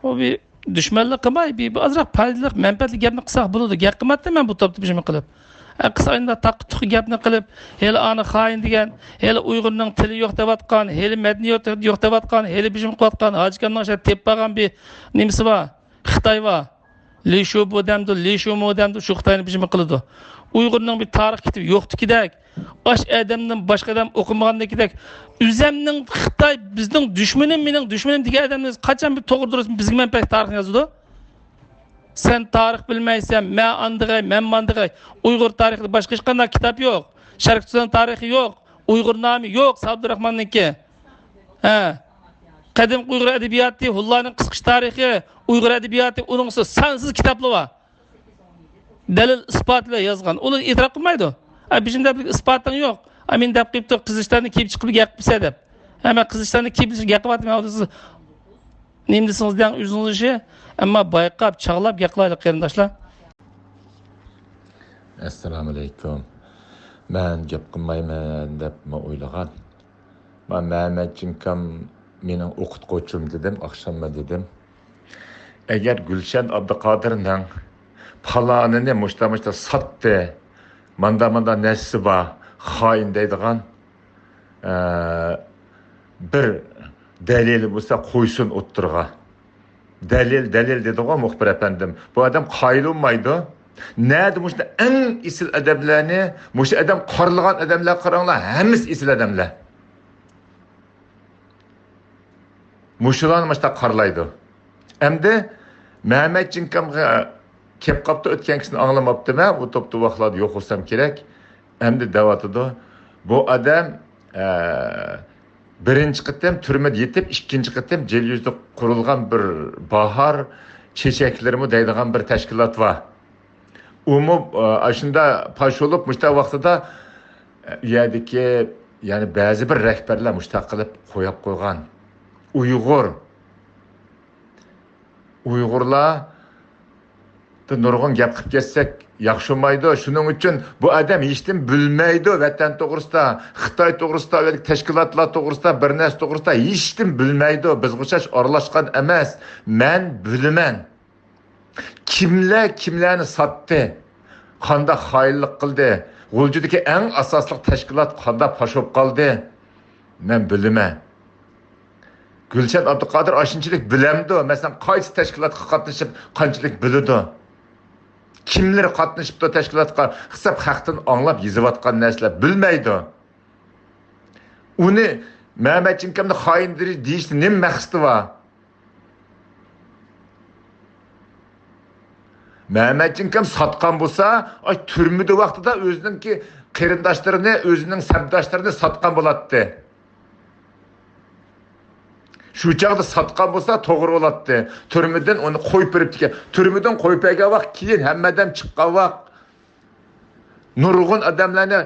ئۇ بىر دۈشمەنلىك قىلماي، بىر، بىر ئازراق پايدىلىق، مەنپەئەتلىك گەپنى قىلساق بولىدۇ. گەپ قىلمايتتىم مەن بۇ توپتا بىژىم قىلىپ. ئە، قىلسا ئاينىدا تاققا تۇققا گەپنى قىلىپ، ھېلى ئانى خائىن دېگەن، ھېلى ئۇيغۇرنىڭ تىلى يوق دەۋاتقان، ھېلى مەدەنىيىتى يوق دەۋاتقان، ھېلى بىژىم قىلىۋاتقان، ھاجىكامنىڭ شۇ تېپىپ بارغان بىر نېمىسى بار، خىتاي بار. لى شۇبۇ دەمدۇ، لى شۇمۇ دەمدۇ، شۇ خىتاينى بىژىم قىلىدۇ. ئۇيغۇرنىڭ بىر تارىخ كىتابى يوقتىكىدەك، ئاش ئادەمدىن باشقا ئادەم ئوقۇمىغاندىكىدەك، ئۆزەمنىڭ خىتاي بىزنىڭ دۈشمىنىم، مېنىڭ دۈشمىنىم دېگەن ئادەمنى قاچان بىر توغرا دۇرۇست بىزگە مەنپەئەت تارىخنى يازىدۇ؟ سەن تارىخ بىلمەيسەن، مەن ئاندىغاي، مەن ماندىغاي. ئۇيغۇر تارىخىدا باشقا ھېچقانداق كىتاب يوق. شەرقىي تۈركىستان تارىخى يوق. ئۇيغۇر نامى يوق سابىت راخماننىڭكى. ھە. قەدىمكى ئۇيغۇر ئەدەبىياتى، ھۇللانىڭ قىسقىچە تارىخى، ئۇيغۇر ئەدەبىياتى، ئۇنىڭ ئۈستىدە سانسىز كىتابلار بار. دەلىل ئىسپات بىلەن يازغان. ئۇلار ئېتىراپ قىلمايدۇ. ئا، بىژىم دەپ ئىسپاتىڭ يوق. ئا، مېنى دەپ قېلىپتۇ، قىزىلىشلارنى كىيىپ چىقىپ گەپ قىلسا دەپ. ھە، مەن قىزىلىشلارنى كىيىپ گەپ قىلىۋاتىمەن. ئۇ سىز نېمە دېسىڭىز دەڭ، ئۆزىڭىز ئىشى. ئەمما بايقاپ، چاغلاپ گەپ قىلايلى، قېرىنداشلار. ئەسسالامۇئەلەيكۇم. مەن گەپ قىلمايمەن دەپ مەن ئويلىغان. مەن مەمەتجىنكام مېنىڭ ئوقۇتقۇچىم دېدىم، ئاخشاملا دېدىم. ئەگەر گۈلشەن ئابدۇقادىرنىڭ پالانىنى مۇشتا-مۇشتا ساتتى، ماندا-ماندا نەرسىسى بار، خائىن دەيدىغان، ئە، بىر دەلىلى بولسا قويسۇن ئوتتۇرىغا. دەلىل، دەلىل دېدىغۇ مۇخبىر ئەپەندىم. بۇ ئادەم قايىل بولمايدۇ. نەدە مۇشۇ ئەڭ ئېسىل ئادەملەرنى، مۇشۇ ئادەم قارىلىغان ئادەملەر قاراڭلار، ھەممىسى ئېسىل ئادەملەر. مۇشۇلارنى مۇشۇنداق قارىلايدۇ. ئەمدى مەمەتجىنكامغا كەپ قاپتۇ، ئۆتكەن كىشىنى ئاڭلىماپتىمەن، ئۇ توپتا ۋاقلاردا يوق بولسام كېرەك. ئەمدى دەۋاتىدۇ. بۇ ئادەم، ئە، بىرىنچى قېتىم تۈرمىدە يېتىپ، ئىككىنچى قېتىم جىل يۈزىدە قۇرۇلغان بىر باھار چېچەكلىرىمۇ دەيدىغان بىر تەشكىلات بار. ئۇمۇ، ئە، ئاشۇندا پاش بولۇپ، مۇشۇنداق ۋاقتىدا، ئە، ئۇ يەردىكى، يەنى بەزى بىر رەھبەرلەر مۇشۇنداق قىلىپ قويۇپ قويغان. ئۇيغۇر، ئۇيغۇرلار نۇرغۇن گەپ قىلىپ كەتسەك ياخشى بولمايدۇ. شۇنىڭ ئۈچۈن بۇ ئادەم ھېچنېمە بىلمەيدۇ. ۋەتەن توغرىسىدا، خىتاي توغرىسىدا، تەشكىلاتلار توغرىسىدا، بىر نەرسە توغرىسىدا ھېچنېمە بىلمەيدۇ. بىزگە ئوخشاش ئارىلاشقان ئەمەس. مەن بىلىمەن. كىملەر كىملەرنى ساتتى؟ قانداق خائىنلىق قىلدى؟ غۇلجىدىكى ئەڭ ئاساسلىق تەشكىلات قانداق پاش بولۇپ قالدى؟ مەن بىلىمەن. گۈلشەن ئابدۇقادىر ئاشۇنچىلىك بىلەمدۇ؟ مەسىلەن، قايسى تەشكىلاتقا قاتنىشىپ قانچىلىك بىلىدۇ؟ كىملەر قاتنىشىپتۇ تەشكىلاتقا؟ ھېساب خەقتىن ئاڭلاپ يېزىۋاتقان نەرسىلەر، بىلمەيدۇ. ئۇنى مەمەتجىنكامنى خائىن دېيىشتە نېمە مەقسىتى بار؟ مەمەتجىنكام ساتقان بولسا، ئاي، تۈرمىدە ۋاقتىدا ئۆزىنىڭكى قېرىنداشلىرىنى، ئۆزىنىڭ سەپداشلىرىنى ساتقان بولاتتى. شۇ چاغدا ساتقان بولسا توغرا بولاتتى. تۈرمىدىن ئۇنى قويۇپ بېرىپتىكەن. تۈرمىدىن قويۇپ بەرگەن ۋاقىت كېيىن ھەممە ئادەم چىققان ۋاقىت. نۇرغۇن ئادەملەرنى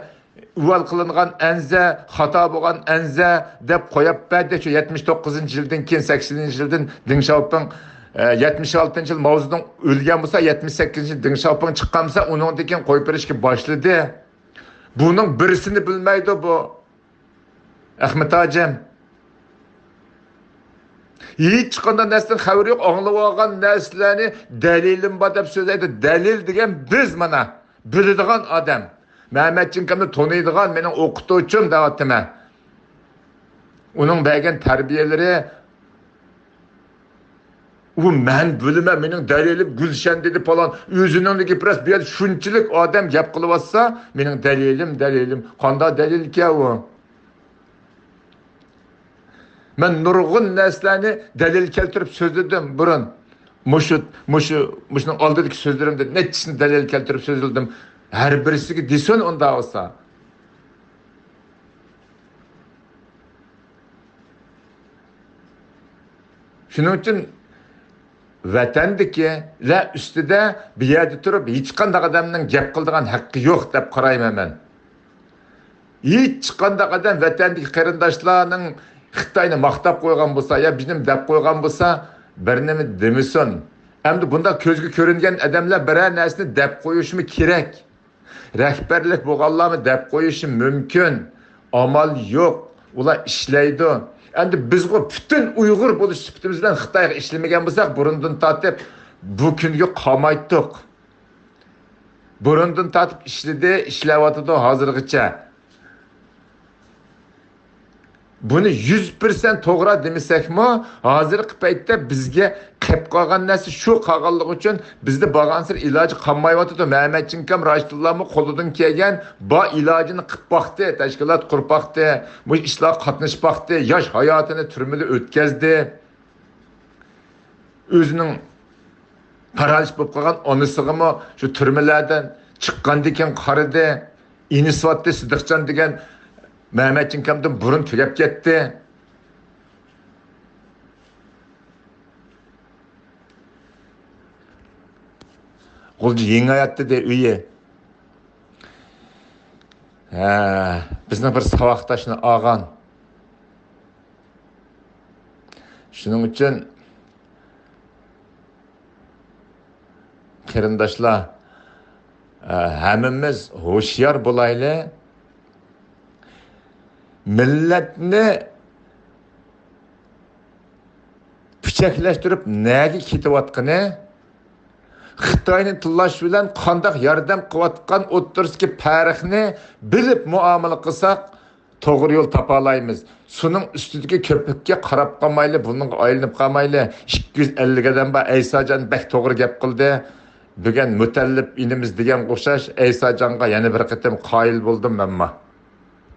ئۇۋال قىلىنغان ئەنزە، خاتا بولغان ئەنزە دەپ قويۇپ بەردى. شۇ يەتمىش توققۇزىنچى يىلدىن كېيىن، سەكسىنىنچى يىلدىن دېڭ شياۋپىڭ، ئە، يەتمىش ئالتىنچى يىل ماۋزېدۇڭ ئۆلگەن بولسا، يەتمىش سەككىزىنچى يىل دېڭ شياۋپىڭ چىققان بولسا، ئۇنىڭدىن كېيىن قويۇپ بېرىشكە باشلىدى. بۇنىڭ بىرسىنى بىلمەيدۇ بۇ. ئەخمەت ھاجىم. ھېچقانداق نەرسىدىن خەۋىرى يوق، ئاڭلىۋالغان نەرسىلەرنى دەلىلىم بار دەپ سۆزلەيدۇ. دەلىل دېگەن بىز مانا، بىلىدىغان ئادەم. مەمەتجىنكامنى تونۇيدىغان مېنىڭ ئوقۇتقۇچىم دەۋاتىمەن. ئۇنىڭ بەرگەن تەربىيەلىرى ئۇ مەن بىلىمەن، مېنىڭ دەلىلىم گۈلشەن دېدى پالان. ئۆزىنىڭ گېپى راست، بۇ يەردە شۇنچىلىك ئادەم گەپ قىلىۋاتسا، مېنىڭ دەلىلىم، دەلىلىم. قانداق دەلىلكەن ئۇ؟ مەن نۇرغۇن نەرسىلەرنى دەلىل كەلتۈرۈپ سۆزلىدىم بۇرۇن. مۇشۇ، مۇشۇ، مۇشۇنىڭ ئالدىدىكى سۆزلىرىمدە نەچچىسىنى دەلىل كەلتۈرۈپ سۆزلىدىم. ھەر بىرسىگە دېسۇن ئۇنداق بولسا. شۇنىڭ ئۈچۈن ۋەتەندىكىلەر ئۈستىدە بۇ يەردە تۇرۇپ ھېچقانداق ئادەمنىڭ گەپ قىلىدىغان ھەققى يوق دەپ قارايمەن مەن. ھېچقانداق ئادەم ۋەتەندىكى قېرىنداشلارنىڭ خىتاينى ماختاپ قويغان بولسا يا بىزنى دەپ قويغان بولسا، بىر نېمە دېمىسۇن. ئەمدى بۇنداق كۆزگە كۆرۈنگەن ئادەملەر بىرەر نەرسىنى دەپ قويۇشىمۇ كېرەك. رەھبەرلىك بولغانلارمۇ دەپ قويۇشى مۇمكىن. ئامال يوق. ئۇلار ئىشلەيدۇ. ئەمدى بىزغۇ پۈتۈن ئۇيغۇر بولۇش سۈپىتىمىز بىلەن خىتايغا ئىشلىمىگەن بولساق، بۇرۇندىن تارتىپ بۇ كۈنگە قالمايتتۇق. بۇرۇندىن تارتىپ ئىشلىدى، ئىشلەۋاتىدۇ ھازىرغىچە. بۇنى يۈز پىرسەنت توغرا دېمىسەكمۇ، ھازىرقى پەيتتە بىزگە قېپ قالغان نەرسە شۇ قالغانلىقى ئۈچۈن بىزدە بارغانسېرى ئىلاجى قالمايۋاتىدۇ. مەمەت چىڭكام راشىدۇللامۇ قولىدىن كەلگەن بار ئىلاجىنى قىپ باقتى، تەشكىلات قۇرۇپ باقتى، مۇشۇ ئىشلارغا قاتنىشىپ باقتى، ياش ھاياتىنى تۈرمىدە ئۆتكەزدى. ئۆزىنىڭ پارالىچ بولۇپ قالغان ئانىسىغىمۇ شۇ تۈرمىلەردىن چىققاندىن كېيىن قارىدى. ئىنىسىۋاتتى سىدىقجان دېگەن مەمەت چىڭكامدىن بۇرۇن تۈگەپ كەتتى. غۇلجا يېڭى ھايات دېدى ئۆيى. ھە، بىزنىڭ بىر ساۋاقداشنى ئالغان. شۇنىڭ ئۈچۈن قېرىنداشلار، ھەممىمىز ھوشيار بولايلى. مىللەتنى پىچەكلەشتۈرۈپ نەگە كېتىۋاتقىنى، خىتاينى تىللاش بىلەن قانداق ياردەم قىلىۋاتقان ئوتتۇرىسىدىكى پەرقنى بىلىپ مۇئامىلە قىلساق، توغرا يول تاپالايمىز. سۇنىڭ ئۈستىدىكى كۆپۈككە قاراپ قالمايلى، بۇنىڭغا ئايلىنىپ قالمايلى. ئىككى يۈز ئەللىك ئادەم بار، ئەيساجان بەك توغرا گەپ قىلدى. بۈگۈن مۇتەللىپ ئىنىمىز دېگەنگە ئوخشاش، ئەيساجانغا يەنە بىر قېتىم قايىل بولدۇم مەنمۇ.